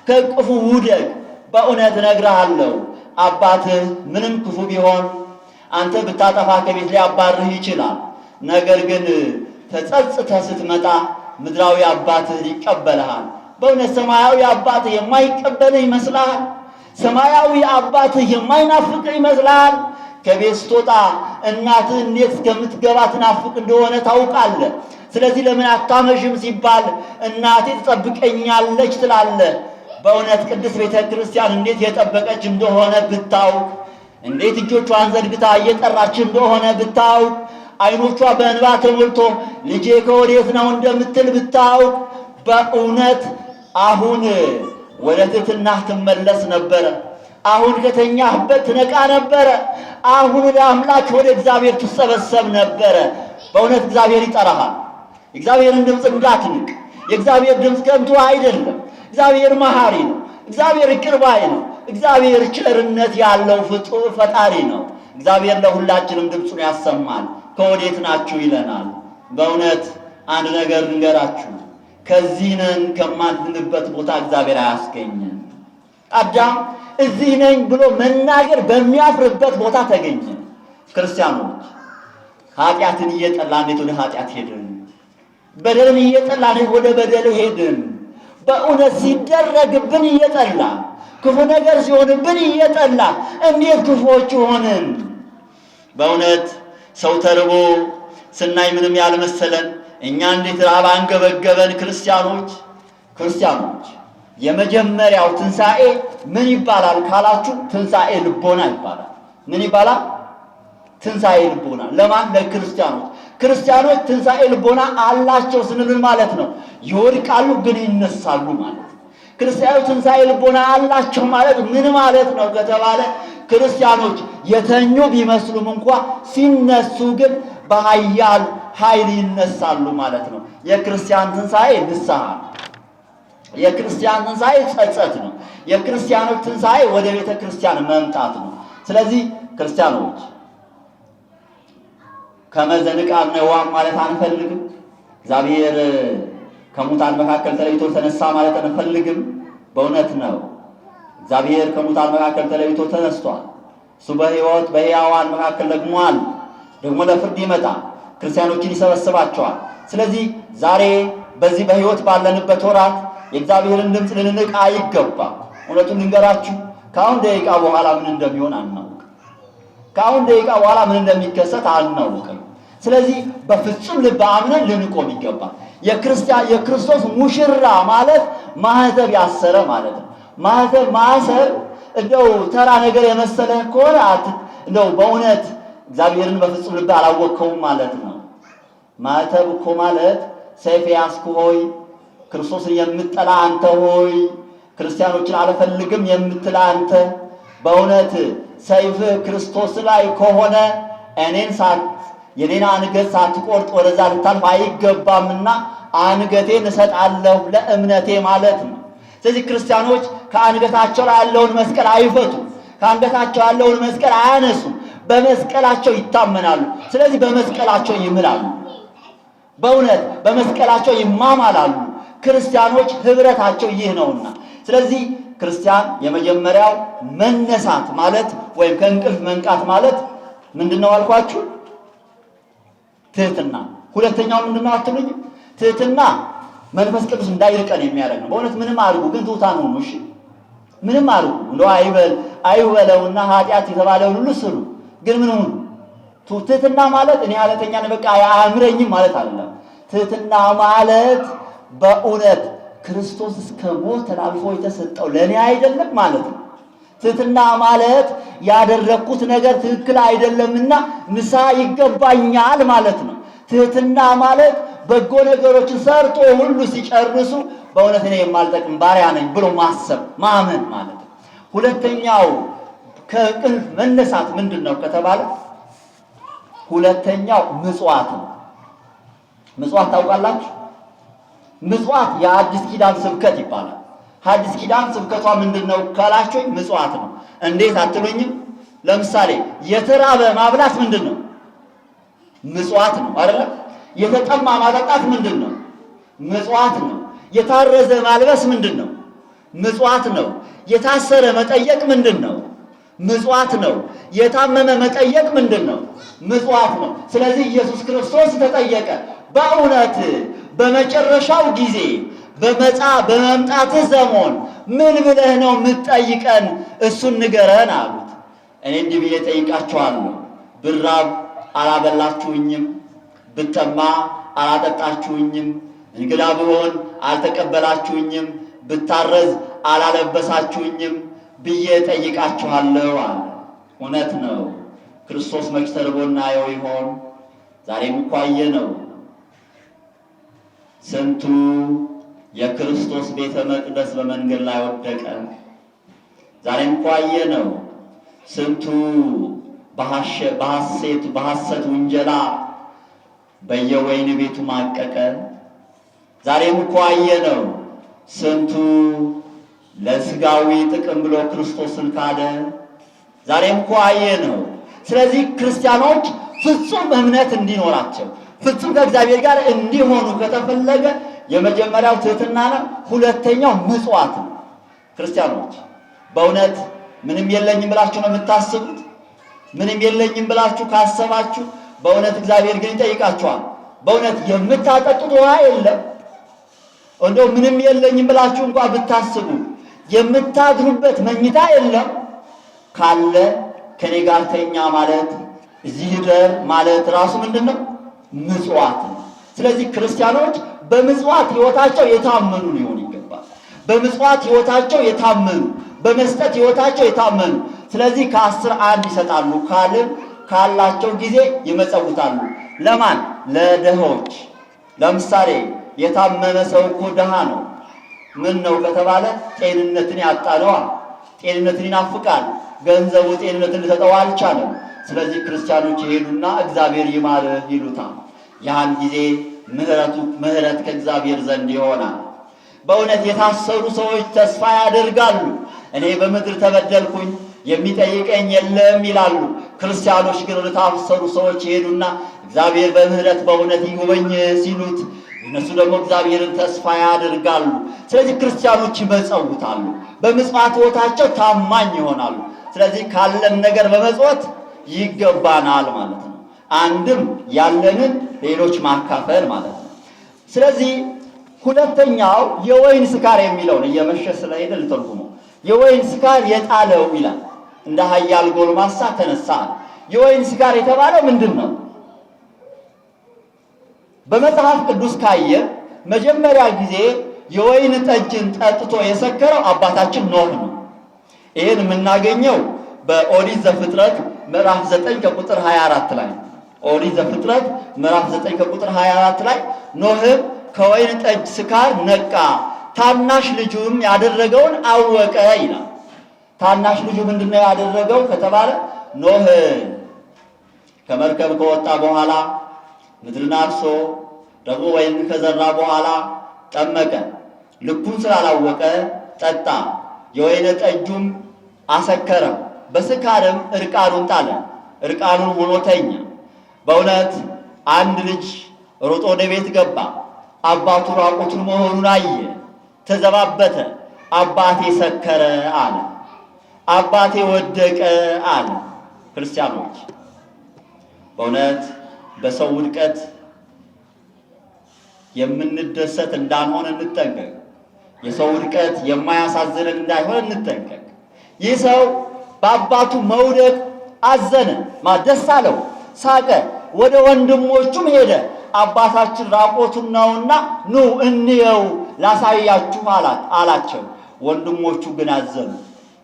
ከእቅፉ ውደቅ። በእውነት እነግርሃለሁ አባትህ ምንም ክፉ ቢሆን አንተ ብታጠፋ ከቤት ሊያባርህ ይችላል። ነገር ግን ተጸጽተህ ስትመጣ ምድራዊ አባትህ ይቀበልሃል። በእውነት ሰማያዊ አባትህ የማይቀበልህ ይመስልሃል? ሰማያዊ አባትህ የማይናፍቅህ ይመስልሃል? ከቤት ስትወጣ እናትህ እንዴት እስከምትገባ ትናፍቅ እንደሆነ ታውቃለህ። ስለዚህ ለምን አታመሽም ሲባል እናቴ ትጠብቀኛለች ትላለህ። በእውነት ቅድስት ቤተ ክርስቲያን እንዴት የጠበቀች እንደሆነ ብታውቅ፣ እንዴት እጆቿን ዘርግታ እየጠራች እንደሆነ ብታውቅ፣ ዓይኖቿ በእንባ ተሞልቶ ልጄ ከወዴት ነው እንደምትል ብታውቅ፣ በእውነት አሁን ወደ ትሕትናህ ትመለስ ነበረ። አሁን ከተኛህበት ትነቃ ነበረ። አሁን ወደ አምላክ ወደ እግዚአብሔር ትሰበሰብ ነበረ። በእውነት እግዚአብሔር ይጠራሃል። የእግዚአብሔርን ድምፅ እንዳትንቅ። የእግዚአብሔር ድምፅ ከንቱ አይደለም። እግዚአብሔር መሐሪ ነው። እግዚአብሔር ይቅር ባይ ነው። እግዚአብሔር ቸርነት ያለው ፍጡር ፈጣሪ ነው። እግዚአብሔር ለሁላችንም ድምፁን ያሰማል። ከወዴት ናችሁ ይለናል። በእውነት አንድ ነገር ልንገራችሁ፣ ከዚህ ነን ከማንልበት ቦታ እግዚአብሔር አያስገኘን። አዳም እዚህ ነኝ ብሎ መናገር በሚያፍርበት ቦታ ተገኘ። ክርስቲያኖች ኃጢአትን እየጠላ እንዴት ወደ ኃጢአት ሄድን? በደልን እየጠላ እንዴት ወደ በደል ሄድን? በእውነት ሲደረግብን እየጠላ ክፉ ነገር ሲሆንብን እየጠላ እንዴት ክፉዎች ሆንን? በእውነት ሰው ተርቦ ስናይ ምንም ያልመሰለን እኛ እንዴት ረሃብ አንገበገበን? ክርስቲያኖች የመጀመሪያው ትንሣኤ ምን ይባላል ካላችሁ፣ ትንሣኤ ልቦና ይባላል። ምን ይባላል? ትንሣኤ ልቦና። ለማን? ለክርስቲያኖች። ክርስቲያኖች ትንሣኤ ልቦና አላቸው ስንል ማለት ነው ይወድቃሉ ግን ይነሳሉ ማለት ነው። ክርስቲያኖች ትንሣኤ ልቦና አላቸው ማለት ምን ማለት ነው ከተባለ ክርስቲያኖች የተኙ ቢመስሉም እንኳ ሲነሱ ግን በኃያል ኃይል ይነሳሉ ማለት ነው። የክርስቲያን ትንሣኤ ንስሐ ነው። የክርስቲያን ትንሣኤ ጸጸት ነው። የክርስቲያኖች ትንሣኤ ወደ ቤተ ክርስቲያን መምጣት ነው። ስለዚህ ክርስቲያኖች ከመዘንቃል ነዋም ማለት አንፈልግም። እግዚአብሔር ከሙታን መካከል ተለይቶ ተነሳ ማለት አንፈልግም። በእውነት ነው። እግዚአብሔር ከሙታን መካከል ተለይቶ ተነስቷል። እሱ በሕይወት በሕያዋን መካከል ደግሞ አለ። ደግሞ ለፍርድ ይመጣል። ክርስቲያኖችን ይሰበስባቸዋል። ስለዚህ ዛሬ በዚህ በሕይወት ባለንበት ወራት የእግዚአብሔርን ድምፅ ልንንቅ አይገባም። እውነቱን ልንገራችሁ፣ ከአሁን ደቂቃ በኋላ ምን እንደሚሆን አናውቅም። ከአሁን ደቂቃ በኋላ ምን እንደሚከሰት አናውቅም። ስለዚህ በፍጹም ልብ አምነን ልንቆም ይገባል። የክርስቲያን የክርስቶስ ሙሽራ ማለት ማህተብ ያሰረ ማለት ነው። ማህተብ ማሰር እንደው ተራ ነገር የመሰለ ከሆነ እንደው በእውነት እግዚአብሔርን በፍጹም ልብ አላወቅከውም ማለት ነው። ማህተብ እኮ ማለት ሰይፍ ያስኩ ሆይ፣ ክርስቶስን የምትጠላ አንተ ሆይ፣ ክርስቲያኖችን አልፈልግም የምትል አንተ በእውነት ሰይፍህ ክርስቶስ ላይ ከሆነ እኔን ሳት የኔን አንገት ሳትቆርጥ ወደዛ ልታልፍ አይገባምና አንገቴን እሰጣለሁ ለእምነቴ ማለት ነው። ስለዚህ ክርስቲያኖች ከአንገታቸው ላይ ያለውን መስቀል አይፈቱም። ከአንገታቸው ያለውን መስቀል አያነሱም። በመስቀላቸው ይታመናሉ። ስለዚህ በመስቀላቸው ይምላሉ። በእውነት በመስቀላቸው ይማማላሉ። ክርስቲያኖች ህብረታቸው ይህ ነውና፣ ስለዚህ ክርስቲያን የመጀመሪያው መነሳት ማለት ወይም ከእንቅልፍ መንቃት ማለት ምንድን ነው አልኳችሁ? ትህትና። ሁለተኛው ምንድን ነው አትሉኝም? ትህትና መንፈስ ቅዱስ እንዳይርቀን የሚያደርግ ነው። በእውነት ምንም አድርጉ፣ ግን ትሑታን ሁኑ። እሺ፣ ምንም አድርጉ፣ እንደው አይበል አይበለውና ኃጢአት የተባለውን ሁሉ ስሩ፣ ግን ምን ሁኑ? ትህትና ማለት እኔ ኃጢአተኛ ነኝ በቃ አያምረኝም ማለት አይደለም። ትህትና ማለት በእውነት ክርስቶስ እስከ ሞት ተላልፎ የተሰጠው ለእኔ አይደለም ማለት ነው። ትህትና ማለት ያደረግኩት ነገር ትክክል አይደለምና ንስሐ ይገባኛል ማለት ነው። ትህትና ማለት በጎ ነገሮችን ሰርቶ ሁሉ ሲጨርሱ በእውነት እኔ የማልጠቅም ባሪያ ነኝ ብሎ ማሰብ ማመን ማለት ነው። ሁለተኛው ከእንቅልፍ መነሳት ምንድን ነው ከተባለ ሁለተኛው ምጽዋት ነው። ምጽዋት ታውቃላችሁ? ምጽዋት የአዲስ ኪዳን ስብከት ይባላል። አዲስ ኪዳን ስብከቷ ምንድን ነው ካላችሁኝ፣ ምጽዋት ነው። እንዴት አትሉኝም? ለምሳሌ የተራበ ማብላት ምንድን ነው? ምጽዋት ነው አይደለ? የተጠማ ማጠጣት ምንድን ነው? ምጽዋት ነው። የታረዘ ማልበስ ምንድን ነው? ምጽዋት ነው። የታሰረ መጠየቅ ምንድን ነው? ምጽዋት ነው። የታመመ መጠየቅ ምንድን ነው? ምጽዋት ነው። ስለዚህ ኢየሱስ ክርስቶስ ተጠየቀ። በእውነት በመጨረሻው ጊዜ በመምጣትህ ዘመን ምን ብለህ ነው የምትጠይቀን? እሱን ንገረን አሉት። እኔ እንዲህ ብዬ ጠይቃችኋለሁ። ብራብ አላበላችሁኝም፣ ብጠማ አላጠጣችሁኝም፣ እንግዳ ብሆን አልተቀበላችሁኝም፣ ብታረዝ አላለበሳችሁኝም ብዬ ጠይቃችኋለሁ አለ። እውነት ነው። ክርስቶስ መች ተርቦ እናየው ይሆን? ዛሬም እኮ አየነው። ስንቱ የክርስቶስ ቤተ መቅደስ በመንገድ ላይ ወደቀ። ዛሬም እኮ አየነው። ስንቱ በሐሰት ውንጀላ በየወይን ቤቱ ማቀቀ። ዛሬም እኮ አየነው። ስንቱ ለስጋዊ ጥቅም ብሎ ክርስቶስን ካደ። ዛሬም እኮ አየነው። ስለዚህ ክርስቲያኖች ፍጹም እምነት እንዲኖራቸው ፍጹም ከእግዚአብሔር ጋር እንዲሆኑ ከተፈለገ የመጀመሪያው ትህትና ነው። ሁለተኛው ምጽዋት ነው። ክርስቲያኖች በእውነት ምንም የለኝም ብላችሁ ነው የምታስቡት? ምንም የለኝም ብላችሁ ካሰባችሁ በእውነት እግዚአብሔር ግን ይጠይቃችኋል። በእውነት የምታጠጡት ውሃ የለም። እንደው ምንም የለኝም ብላችሁ እንኳ ብታስቡ የምታድሩበት መኝታ የለም። ካለ ከኔ ጋር ተኛ ማለት እዚህ እደር ማለት ራሱ ምንድን ነው? ምጽዋት ነው። ስለዚህ ክርስቲያኖች በምጽዋት ሕይወታቸው የታመኑ ሊሆን ይገባል። በምጽዋት ሕይወታቸው የታመኑ፣ በመስጠት ሕይወታቸው የታመኑ። ስለዚህ ከአስር አንድ ይሰጣሉ ካልን ካላቸው ጊዜ ይመጸውታሉ። ለማን? ለድሆች። ለምሳሌ የታመመ ሰው እኮ ድሃ ነው። ምን ነው ከተባለ ጤንነትን ያጣነዋ። ጤንነትን ይናፍቃል። ገንዘቡ ጤንነትን ሊሰጠው አልቻለም። ስለዚህ ክርስቲያኖች ይሄዱና እግዚአብሔር ይማርህ ይሉታል። ያን ጊዜ ምህረት ከእግዚአብሔር ዘንድ ይሆናል። በእውነት የታሰሩ ሰዎች ተስፋ ያደርጋሉ። እኔ በምድር ተበደልኩኝ የሚጠይቀኝ የለም ይላሉ። ክርስቲያኖች ግን ወደ ታሰሩ ሰዎች ይሄዱና እግዚአብሔር በምህረት በእውነት ይጎበኝ ሲሉት እነሱ ደግሞ እግዚአብሔርን ተስፋ ያደርጋሉ። ስለዚህ ክርስቲያኖች ይመጸውታሉ፣ በምጽዋት ሕይወታቸው ታማኝ ይሆናሉ። ስለዚህ ካለን ነገር በመጽወት ይገባናል ማለት ነው። አንድም ያለንን ሌሎች ማካፈል ማለት ነው። ስለዚህ ሁለተኛው የወይን ስካር የሚለው ነው። እየመሸ ስለሄደ ልተርጉመው። የወይን ስካር የጣለው ይላል። እንደ ኃያል ጎልማሳ ተነሳ። የወይን ስካር የተባለው ምንድን ነው? በመጽሐፍ ቅዱስ ካየ መጀመሪያ ጊዜ የወይን ጠጅን ጠጥቶ የሰከረው አባታችን ኖህ ነው። ይህን የምናገኘው በኦሪት ዘፍጥረት ምዕራፍ 9 ከቁጥር 24 ላይ፣ ኦሪት ዘፍጥረት ምዕራፍ 9 ከቁጥር 24 ላይ ኖህም ከወይን ጠጅ ስካር ነቃ፣ ታናሽ ልጁም ያደረገውን አወቀ ይላል። ታናሽ ልጁ ምንድነው ያደረገው ከተባለ ኖህ ከመርከብ ከወጣ በኋላ ምድርን አርሶ ደግሞ ወይን ከዘራ በኋላ ጠመቀ። ልኩን ስላላወቀ ጠጣ። የወይን ጠጁም አሰከረ። በስካርም እርቃኑን ጣለ። እርቃኑን ሆኖ ተኛ። በእውነት አንድ ልጅ ሮጦ ወደ ቤት ገባ። አባቱ ራቁቱን መሆኑን አየ፣ ተዘባበተ። አባቴ ሰከረ አለ። አባቴ ወደቀ አለ። ክርስቲያኖች በእውነት በሰው ውድቀት የምንደሰት እንዳንሆን እንጠንቀቅ። የሰው ውድቀት የማያሳዝንን እንዳይሆን እንጠንቀቅ። ይህ ሰው በአባቱ መውደቅ አዘነ፣ ደስ አለው፣ ሳቀ። ወደ ወንድሞቹም ሄደ። አባታችን ራቆቱን ነውና ኑ እንየው ላሳያችሁ አላቸው። ወንድሞቹ ግን አዘኑ።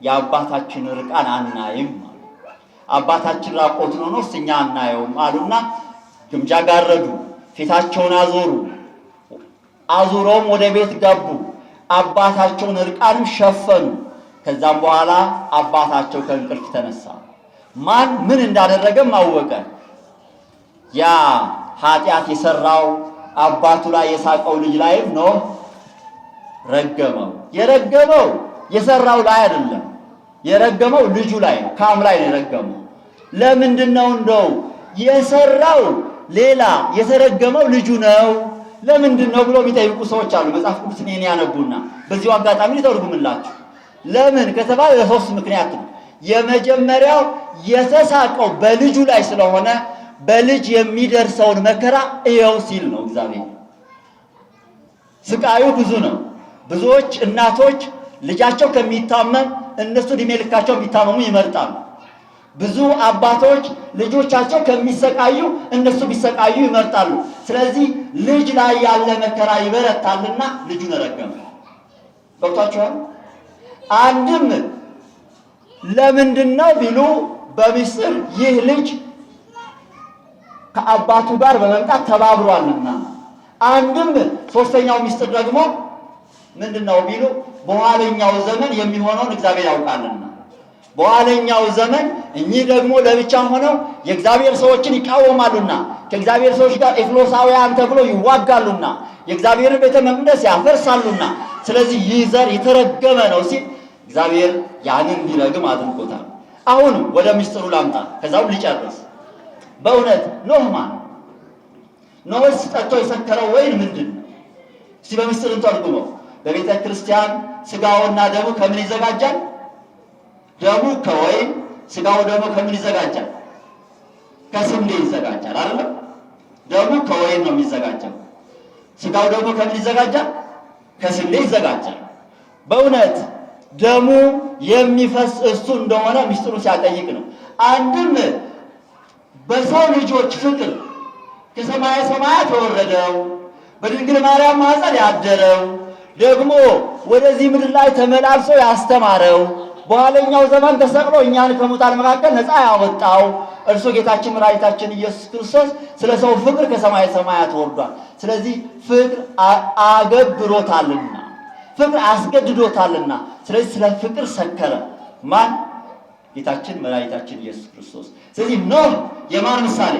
የአባታችን ርቃን አናይም አሉ። አባታችን ራቆቱን ሆኖስ እኛ አናየውም አሉና ግምጃ ጋረዱ፣ ፊታቸውን አዞሩ። አዙረውም ወደ ቤት ገቡ። አባታቸውን እርቃንም ሸፈኑ። ከዛም በኋላ አባታቸው ከእንቅልፍ ተነሳ። ማን ምን እንዳደረገም አወቀ። ያ ኃጢአት የሰራው አባቱ ላይ የሳቀው ልጅ ላይም ኖህ ረገመው። የረገመው የሰራው ላይ አይደለም፣ የረገመው ልጁ ላይ ነው፣ ካም ላይ ነው የረገመው። ለምንድን ነው እንደው የሰራው ሌላ የተረገመው ልጁ ነው ለምንድን ነው ብሎ የሚጠይቁ ሰዎች አሉ። መጽሐፍ ቅዱስን ይሄን ያነቡና በዚሁ አጋጣሚ ሊተርጉምላችሁ። ለምን ከተባለ ለሶስት ምክንያት ነው። የመጀመሪያው የተሳቀው በልጁ ላይ ስለሆነ በልጅ የሚደርሰውን መከራ እየው ሲል ነው እግዚአብሔር። ስቃዩ ብዙ ነው። ብዙዎች እናቶች ልጃቸው ከሚታመም እነሱ እድሜ ልካቸው ቢታመሙ ይመርጣሉ። ብዙ አባቶች ልጆቻቸው ከሚሰቃዩ እነሱ ቢሰቃዩ ይመርጣሉ። ስለዚህ ልጅ ላይ ያለ መከራ ይበረታልና ልጁን ረገመ። ገብቷችኋል? አንድም ለምንድን ነው ቢሉ በምስጢር ይህ ልጅ ከአባቱ ጋር በመምጣት ተባብሯልና። አንድም ሶስተኛው ምስጢር ደግሞ ምንድን ነው ቢሉ በኋለኛው ዘመን የሚሆነውን እግዚአብሔር ያውቃልና በኋለኛው ዘመን እኚህ ደግሞ ለብቻ ሆነው የእግዚአብሔር ሰዎችን ይቃወማሉና ከእግዚአብሔር ሰዎች ጋር ኤፍሎሳውያን ተብሎ ይዋጋሉና የእግዚአብሔርን ቤተ መቅደስ ያፈርሳሉና ስለዚህ ይህ ዘር የተረገመ ነው ሲል እግዚአብሔር ያንን እንዲረግም አድርጎታል። አሁን ወደ ምስጢሩ ላምጣ፣ ከዛው ልጨርስ። በእውነት ኖህ ማን? ኖህስ ጠጥቶ የሰከረው ወይን ምንድን ነው? እስቲ በምስጢር እንተርጉመው። በቤተ ክርስቲያን ስጋውና ደሙ ከምን ይዘጋጃል? ደሙ ከወይን፣ ስጋው ደግሞ ከምን ይዘጋጃል? ከስንዴ ይዘጋጃል አይደለም? ደሙ ከወይን ነው የሚዘጋጀው። ስጋው ደግሞ ከምን ይዘጋጃል? ከስንዴ ይዘጋጃል። በእውነት ደሙ የሚፈስ እሱ እንደሆነ ምስጢሩ ሲያጠይቅ ነው። አንድም በሰው ልጆች ፍቅር ከሰማየ ሰማያት የወረደው በድንግል ማርያም ማኅፀን ያደረው ደግሞ ወደዚህ ምድር ላይ ተመላልሶ ያስተማረው በኋለኛው ዘመን ተሰቅሎ እኛን ከሙታን መካከል ነፃ ያወጣው እርሱ ጌታችን መድኃኒታችን ኢየሱስ ክርስቶስ ስለ ሰው ፍቅር ከሰማየ ሰማያት ወርዷል። ስለዚህ ፍቅር አገብሮታልና ፍቅር አስገድዶታልና፣ ስለዚህ ስለ ፍቅር ሰከረ። ማን? ጌታችን መድኃኒታችን ኢየሱስ ክርስቶስ። ስለዚህ ኖህ የማን ምሳሌ?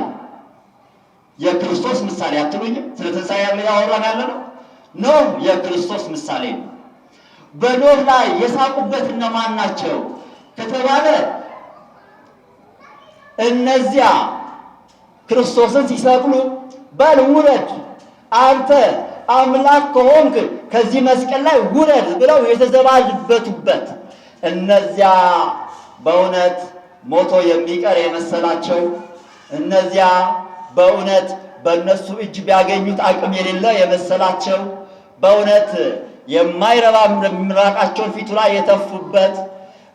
የክርስቶስ ምሳሌ አትሉኝም? ስለ ትንሣኤ ያወራን ያለ ነው። ኖህ የክርስቶስ ምሳሌ ነው። በኖህ ላይ የሳቁበት እነማን ናቸው ከተባለ እነዚያ ክርስቶስን ሲሰቅሉ በል ውረድ፣ አንተ አምላክ ከሆንክ ከዚህ መስቀል ላይ ውረድ ብለው የተዘባበቱበት እነዚያ በእውነት ሞቶ የሚቀር የመሰላቸው እነዚያ በእውነት በእነሱ እጅ ቢያገኙት አቅም የሌለ የመሰላቸው በእውነት የማይረባ ምራቃቸውን ፊቱ ላይ የተፉበት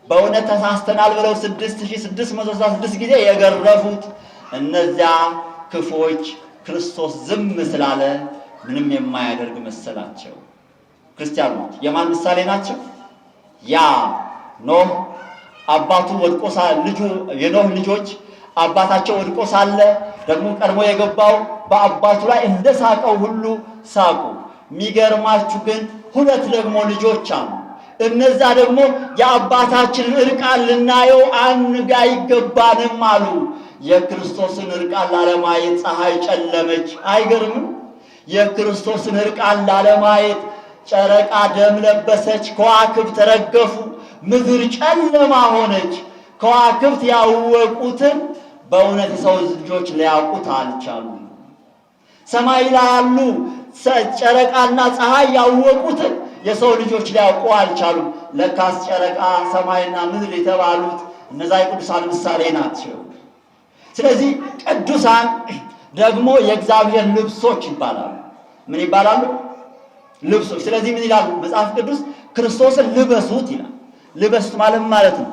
በእውነት ተሳስተናል ብለው 6666 ጊዜ የገረፉት እነዚያ ክፉዎች ክርስቶስ ዝም ስላለ ምንም የማያደርግ መሰላቸው። ክርስቲያኖች የማን ምሳሌ ናቸው? ያ ኖህ አባቱ ወድቆ ልጁ የኖህ ልጆች አባታቸው ወድቆ ሳለ ደግሞ ቀድሞ የገባው በአባቱ ላይ እንደሳቀው ሁሉ ሳቁ። የሚገርማችሁ ግን ሁለት ደግሞ ልጆች አሉ። እነዛ ደግሞ የአባታችንን እርቃን ልናየው አንጋ አይገባንም አሉ። የክርስቶስን እርቃን ላለማየት ፀሐይ ጨለመች። አይገርምም? የክርስቶስን እርቃን ላለማየት ጨረቃ ደም ለበሰች፣ ከዋክብት ረገፉ፣ ምድር ጨለማ ሆነች። ከዋክብት ያወቁትን በእውነት የሰው ልጆች ሊያውቁት አልቻሉም። ሰማይ ላይ ያሉ ጨረቃና ፀሐይ ያወቁትን የሰው ልጆች ሊያውቁ አልቻሉም። ለካስ ጨረቃ ሰማይና ምድር የተባሉት እነዛ የቅዱሳን ምሳሌ ናቸው። ስለዚህ ቅዱሳን ደግሞ የእግዚአብሔር ልብሶች ይባላሉ። ምን ይባላሉ? ልብሶች። ስለዚህ ምን ይላሉ መጽሐፍ ቅዱስ? ክርስቶስን ልበሱት ይላል። ልበሱት ማለት ማለት ነው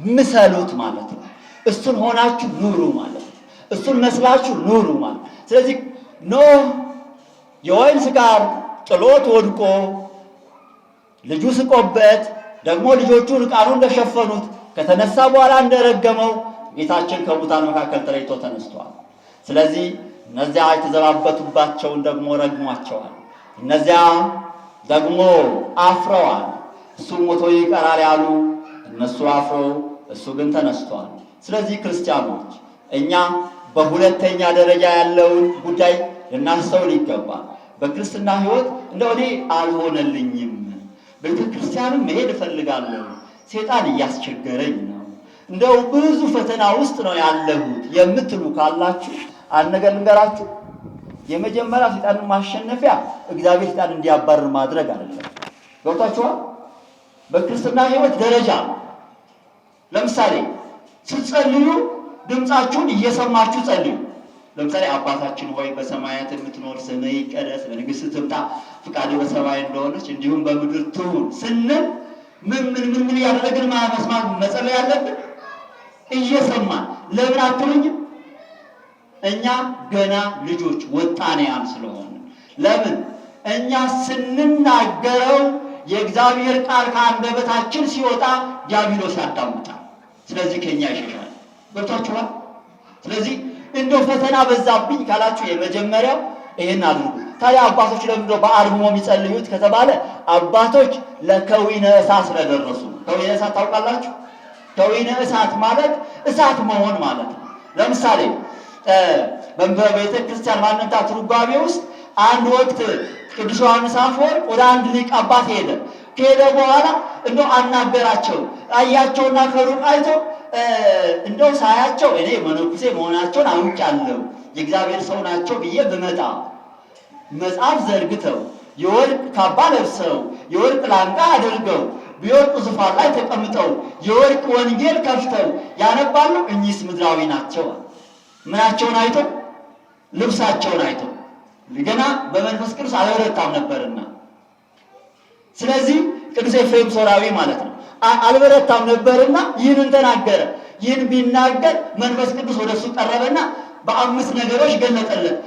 ምሰሉት ማለት ነው። እሱን ሆናችሁ ኑሩ ማለት ነው። እሱን መስላችሁ ኑሩ ማለት ነው። ስለዚህ ኖህ የወይን ስካር ጥሎት ወድቆ ልጁ ስቆበት ደግሞ ልጆቹ ዕርቃኑን እንደሸፈኑት ከተነሳ በኋላ እንደረገመው ጌታችን ከሙታን መካከል ተለይቶ ተነስቷል። ስለዚህ እነዚያ የተዘባበቱባቸውን ደግሞ ረግሟቸዋል። እነዚያ ደግሞ አፍረዋል። እሱ ሞቶ ይቀራል ያሉ እነሱ አፍረው፣ እሱ ግን ተነስቷል። ስለዚህ ክርስቲያኖች እኛ በሁለተኛ ደረጃ ያለውን ጉዳይ ልናስተውል ይገባል። በክርስትና ሕይወት እንደው እኔ አልሆነልኝም፣ ቤተ ክርስቲያንም መሄድ እፈልጋለሁ፣ ሴጣን እያስቸገረኝ ነው፣ እንደው ብዙ ፈተና ውስጥ ነው ያለሁት የምትሉ ካላችሁ አንድ ነገር ልንገራችሁ። የመጀመሪያ ሴጣንን ማሸነፊያ እግዚአብሔር ሴጣን እንዲያባርር ማድረግ አይደለም። ገብቷችኋል? በክርስትና ሕይወት ደረጃ ለምሳሌ ስትጸልዩ ድምፃችሁን እየሰማችሁ ጸልዩ። ለምሳሌ አባታችን ሆይ በሰማያት የምትኖር ስምህ ይቀደስ፣ መንግስትህ ትምጣ፣ ፍቃድህ በሰማይ እንደሆነች እንዲሁም በምድር ትሁን ስንል ምን ምን ምን ምን እያደረግን መስማት መጸለይ ያለብን? እየሰማን። ለምን አትሉኝም? እኛ ገና ልጆች ወጣንያን ስለሆነ። ለምን እኛ ስንናገረው የእግዚአብሔር ቃል ከአንደበታችን ሲወጣ ዲያብሎስ ያዳምጣል። ስለዚህ ከኛ ይሸሻል። ገብቷችኋል? ስለዚህ እንደው ፈተና በዛብኝ ካላችሁ የመጀመሪያው ይሄን አድርጉ። ታዲያ አባቶች ለምንድነው በአርምሞ የሚጸልዩት ከተባለ አባቶች ለከዊነ እሳት ስለደረሱ። ከዊነ እሳት ታውቃላችሁ? ከዊነ እሳት ማለት እሳት መሆን ማለት ነው። ለምሳሌ በቤተ ክርስቲያን ማንምታ ትርጓሜ ውስጥ አንድ ወቅት ቅዱስ ዮሐንስ አፈወርቅ ወደ አንድ ሊቅ አባት ሄደ። ከሄደ በኋላ እንደው አናገራቸው። አያቸውና ከሩቅ አይቶ እንደው ሳያቸው እኔ መነኩሴ መሆናቸውን አውቄያለሁ፣ የእግዚአብሔር ሰው ናቸው ብዬ ብመጣ መጽሐፍ ዘርግተው የወርቅ ካባ ለብሰው የወርቅ ላንቃ አድርገው በወርቅ ዙፋን ላይ ተቀምጠው የወርቅ ወንጌል ከፍተው ያነባሉ፣ እኚህስ ምድራዊ ናቸው። ምናቸውን አይቶ? ልብሳቸውን አይቶ። ገና በመንፈስ ቅዱስ አልበረታም ነበርና። ስለዚህ ቅዱስ ኤፍሬም ሶራዊ ማለት ነው አልበረታም ነበርና ይህንን ተናገረ። ይህን ቢናገር መንፈስ ቅዱስ ወደሱ ቀረበና በአምስት ነገሮች ገለጠለት።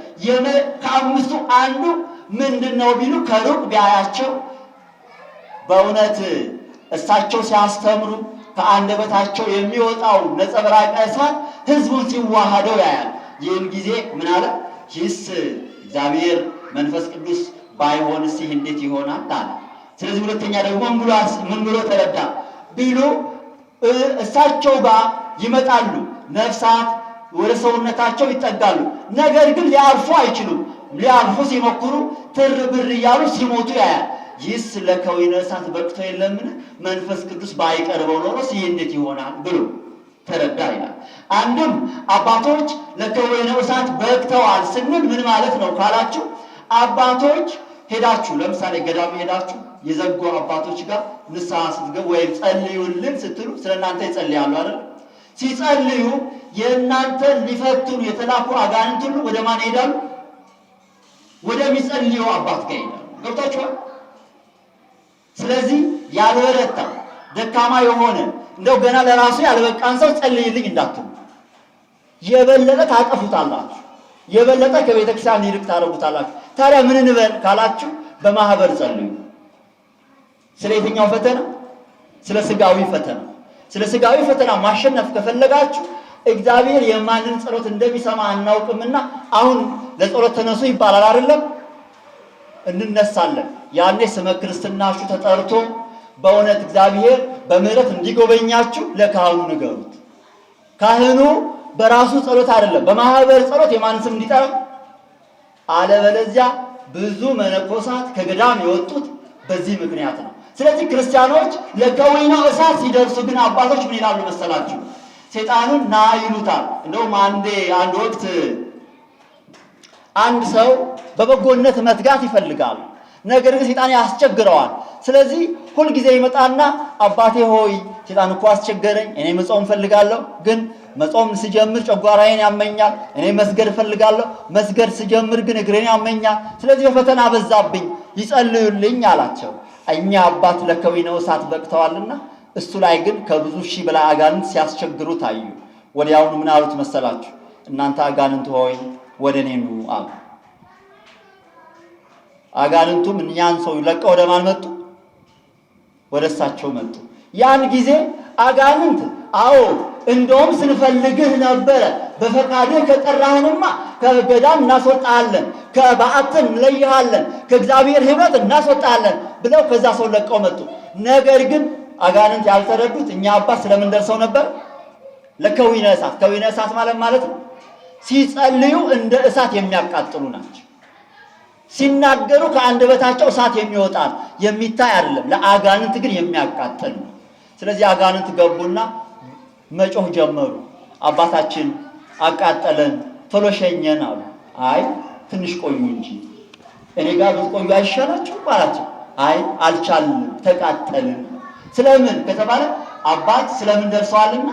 ከአምስቱ አንዱ ምንድን ነው ቢሉ ከሩቅ ቢያያቸው በእውነት እሳቸው ሲያስተምሩ ከአንደበታቸው የሚወጣው ነጸብራቀ እሳት ሕዝቡን ሲዋሃደው ያያል። ይህን ጊዜ ምን አለ? ይህስ እግዚአብሔር መንፈስ ቅዱስ ባይሆንስ ይህ እንዴት ይሆናል አለ። ስለዚህ ሁለተኛ ደግሞ ምን ብሎ ተረዳ ቢሉ እሳቸው ጋር ይመጣሉ ነፍሳት ወደ ሰውነታቸው ይጠጋሉ። ነገር ግን ሊያርፉ አይችሉም። ሊያርፉ ሲሞክሩ ትር ብር እያሉ ሲሞቱ ያያል። ይህስ ለከዊነ እሳት በቅቶ የለምን? መንፈስ ቅዱስ ባይቀርበው ኖሮስ ይህ እንዴት ይሆናል ብሎ ተረዳ ይላል። አንድም አባቶች ለከዊነ እሳት በቅተዋል ስንል ምን ማለት ነው ካላችሁ፣ አባቶች ሄዳችሁ ለምሳሌ ገዳም ሄዳችሁ የዘጉ አባቶች ጋር ንስሐ ስትገቡ ወይም ጸልዩልን ስትሉ ስለ እናንተ ይጸልያሉ አይደል? ሲጸልዩ የእናንተን ሊፈትኑ የተላኩ አጋንንት ሁሉ ወደ ማን ይሄዳሉ? ወደሚጸልዩ አባት ጋር ይሄዳሉ። ገብታችኋል? ስለዚህ ያልበረታ ደካማ የሆነ እንደው ገና ለራሱ ያልበቃን ሰው ጸልይልኝ እንዳትሉ፣ የበለጠ ታጠፉታላችሁ። የበለጠ ከቤተ ክርስቲያን ይልቅ ታደርጉታላችሁ። ታዲያ ምን እንበል ካላችሁ በማህበር ጸልዩ። ስለ የትኛው ፈተና? ስለ ስጋዊ ፈተና። ስለ ስጋዊ ፈተና ማሸነፍ ከፈለጋችሁ እግዚአብሔር የማንን ጸሎት እንደሚሰማ አናውቅምና አሁን ለጸሎት ተነሱ ይባላል አይደለም? እንነሳለን። ያኔ ስመ ክርስትናችሁ ተጠርቶ በእውነት እግዚአብሔር በምሕረት እንዲጎበኛችሁ ለካህኑ ንገሩት። ካህኑ በራሱ ጸሎት አይደለም፣ በማህበር ጸሎት የማንን ስም እንዲጠራ። አለበለዚያ ብዙ መነኮሳት ከገዳም የወጡት በዚህ ምክንያት ነው። ስለዚህ ክርስቲያኖች ለከዊነ እሳት ሲደርሱ ግን አባቶች ምን ይላሉ መሰላችሁ? ሰይጣኑን ና ይሉታል። እንደውም አንድ ወቅት አንድ ሰው በበጎነት መትጋት ይፈልጋል። ነገር ግን ሰይጣን ያስቸግረዋል። ስለዚህ ሁልጊዜ ይመጣና አባቴ ሆይ ሰይጣን እኮ አስቸገረኝ፣ እኔ መጾም እፈልጋለሁ፣ ግን መጾም ስጀምር ጨጓራዬን ያመኛል። እኔ መስገድ እፈልጋለሁ፣ መስገድ ስጀምር ግን እግሬን ያመኛል። ስለዚህ በፈተና በዛብኝ፣ ይጸልዩልኝ አላቸው። እኛ አባት ለከዊነ እሳት በቅተዋልና እሱ ላይ ግን ከብዙ ሺህ በላይ አጋንንት ሲያስቸግሩ ታዩ። ወዲያውኑ ምን አሉት መሰላችሁ? እናንተ አጋንንት ሆይ ወደ እኔ ኑ አሉ። አጋንንቱም እኛን ሰው ለቀው ወደ ማን መጡ? ወደ እሳቸው መጡ። ያን ጊዜ አጋንንት አዎ እንደውም ስንፈልግህ ነበረ፣ በፈቃድህ ከጠራህንማ ከገዳም እናስወጣሃለን፣ ከበዓት እንለይሃለን፣ ከእግዚአብሔር ኅብረት እናስወጣሃለን ብለው ከዛ ሰው ለቀው መጡ። ነገር ግን አጋንንት ያልተረዱት እኛ አባት ስለምን ደርሰው ነበር? ለከዊነ እሳት። ከዊነ እሳት ማለት ማለት ነው ሲጸልዩ እንደ እሳት የሚያቃጥሉ ናቸው። ሲናገሩ ከአንደበታቸው እሳት የሚወጣ የሚታይ አይደለም፣ ለአጋንንት ግን የሚያቃጥል ነው። ስለዚህ አጋንንት ገቡና መጮህ ጀመሩ። አባታችን አቃጠለን፣ ቶሎ ሸኘን አሉ። አይ ትንሽ ቆዩ እንጂ እኔ ጋር ብትቆዩ አይሻላችሁም አላቸው። አይ አልቻልንም፣ ተቃጠልን። ስለምን ከተባለ አባት ስለምን ደርሰዋልና።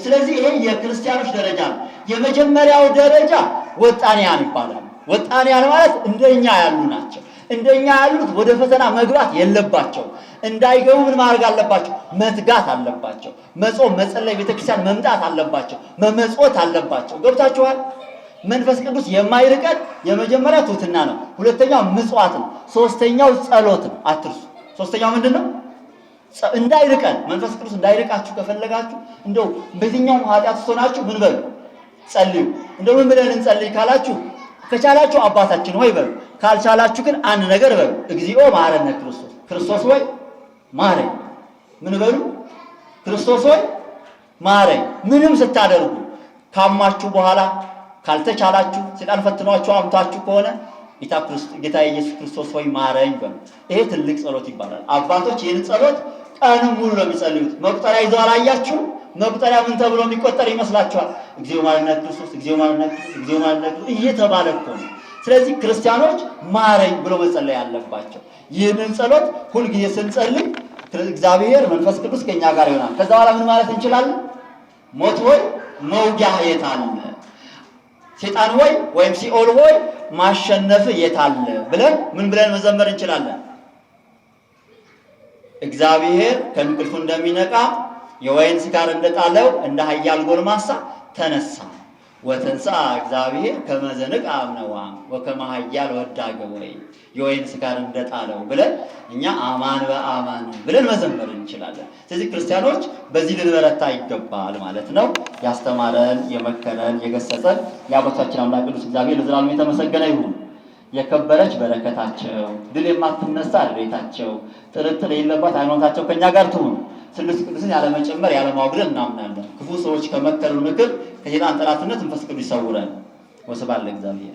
ስለዚህ ይሄ የክርስቲያኖች ደረጃ ነው። የመጀመሪያው ደረጃ ወጣንያን ይባላል። ወጣንያን ማለት እንደኛ ያሉ ናቸው። እንደኛ ያሉት ወደ ፈተና መግባት የለባቸው። እንዳይገቡ ምን ማድረግ አለባቸው? መትጋት አለባቸው። መጾም፣ መጸለይ፣ ቤተክርስቲያን መምጣት አለባቸው። መመጽወት አለባቸው። ገብታችኋል? መንፈስ ቅዱስ የማይርቀን የመጀመሪያ ትሕትና ነው። ሁለተኛው ምጽዋት ነው። ሶስተኛው ጸሎት ነው። አትርሱ። ሶስተኛው ምንድን ነው? እንዳይርቀን መንፈስ ቅዱስ እንዳይርቃችሁ ከፈለጋችሁ እንደው በየትኛውም ኃጢአት ውስጥ ሆናችሁ ምን በሉ? ጸልዩ። እንደው ምን ብለን እንጸልይ ካላችሁ ከቻላችሁ አባታችን ሆይ በሉ። ካልቻላችሁ ግን አንድ ነገር በሉ፣ እግዚኦ መሐረነ ክርስቶስ፣ ክርስቶስ ሆይ ማረኝ። ምን በሉ? ክርስቶስ ሆይ ማረኝ። ምንም ስታደርጉ ካማችሁ በኋላ ካልተቻላችሁ ሰይጣን ፈትኗችሁ አምታችሁ ከሆነ ጌታ ኢየሱስ ክርስቶስ ሆይ ማረኝ በሉ። ይሄ ትልቅ ጸሎት ይባላል። አባቶች ይህን ጸሎት ቀኑን ሙሉ ነው የሚጸልዩት። መቁጠሪያ ይዘው አላያችሁ? መቁጠሪያ ምን ተብሎ የሚቆጠር ይመስላችኋል? እግዚኦ መሐረነ ክርስቶስ፣ እግዚኦ መሐረነ ክርስቶስ፣ እግዚኦ መሐረነ ክርስቶስ እየተባለ እኮ ነው። ስለዚህ ክርስቲያኖች ማረኝ ብሎ መጸለይ አለባቸው። ይህንን ጸሎት ሁልጊዜ ስንጸልይ እግዚአብሔር መንፈስ ቅዱስ ከኛ ጋር ይሆናል። ከዛ በኋላ ምን ማለት እንችላለን? ሞት ሆይ መውጊያህ የት አለ? ሰይጣን ሆይ ወይም ሲኦል ሆይ ማሸነፍ የት አለ ብለን ምን ብለን መዘመር እንችላለን? እግዚአብሔር ከእንቅልፉ እንደሚነቃ የወይን ስካር እንደጣለው እንደ ኃያል ጎልማሳ ተነሳ። ወተንሥአ እግዚአብሔር ከመ ዘንቅዐ እምነዋም ወከመ ኃያል ወዳገ ወይ የወይን ስካር እንደጣለው ብለን እኛ አማን በአማን ብለን መዘመር እንችላለን። ስለዚህ ክርስቲያኖች በዚህ ልንበረታ ይገባል ማለት ነው። ያስተማረን፣ የመከረን፣ የገሰጸን የአባቶቻችን አምላክ ቅዱስ እግዚአብሔር ለዘላለሙ የተመሰገነ ይሁን። የከበረች በረከታቸው፣ ድል የማትነሳ ረድኤታቸው፣ ጥርጥር የሌለባት ሃይማኖታቸው ከኛ ጋር ትሁን። ስሉስ ቅዱስን ያለመጨመር ያለማጉደል እናምናለን። ክፉ ሰዎች ከመከሩን ምክር ከሰይጣን ጠላትነት መንፈስ ቅዱስ ይሰውረን። ወስብሐት ለእግዚአብሔር።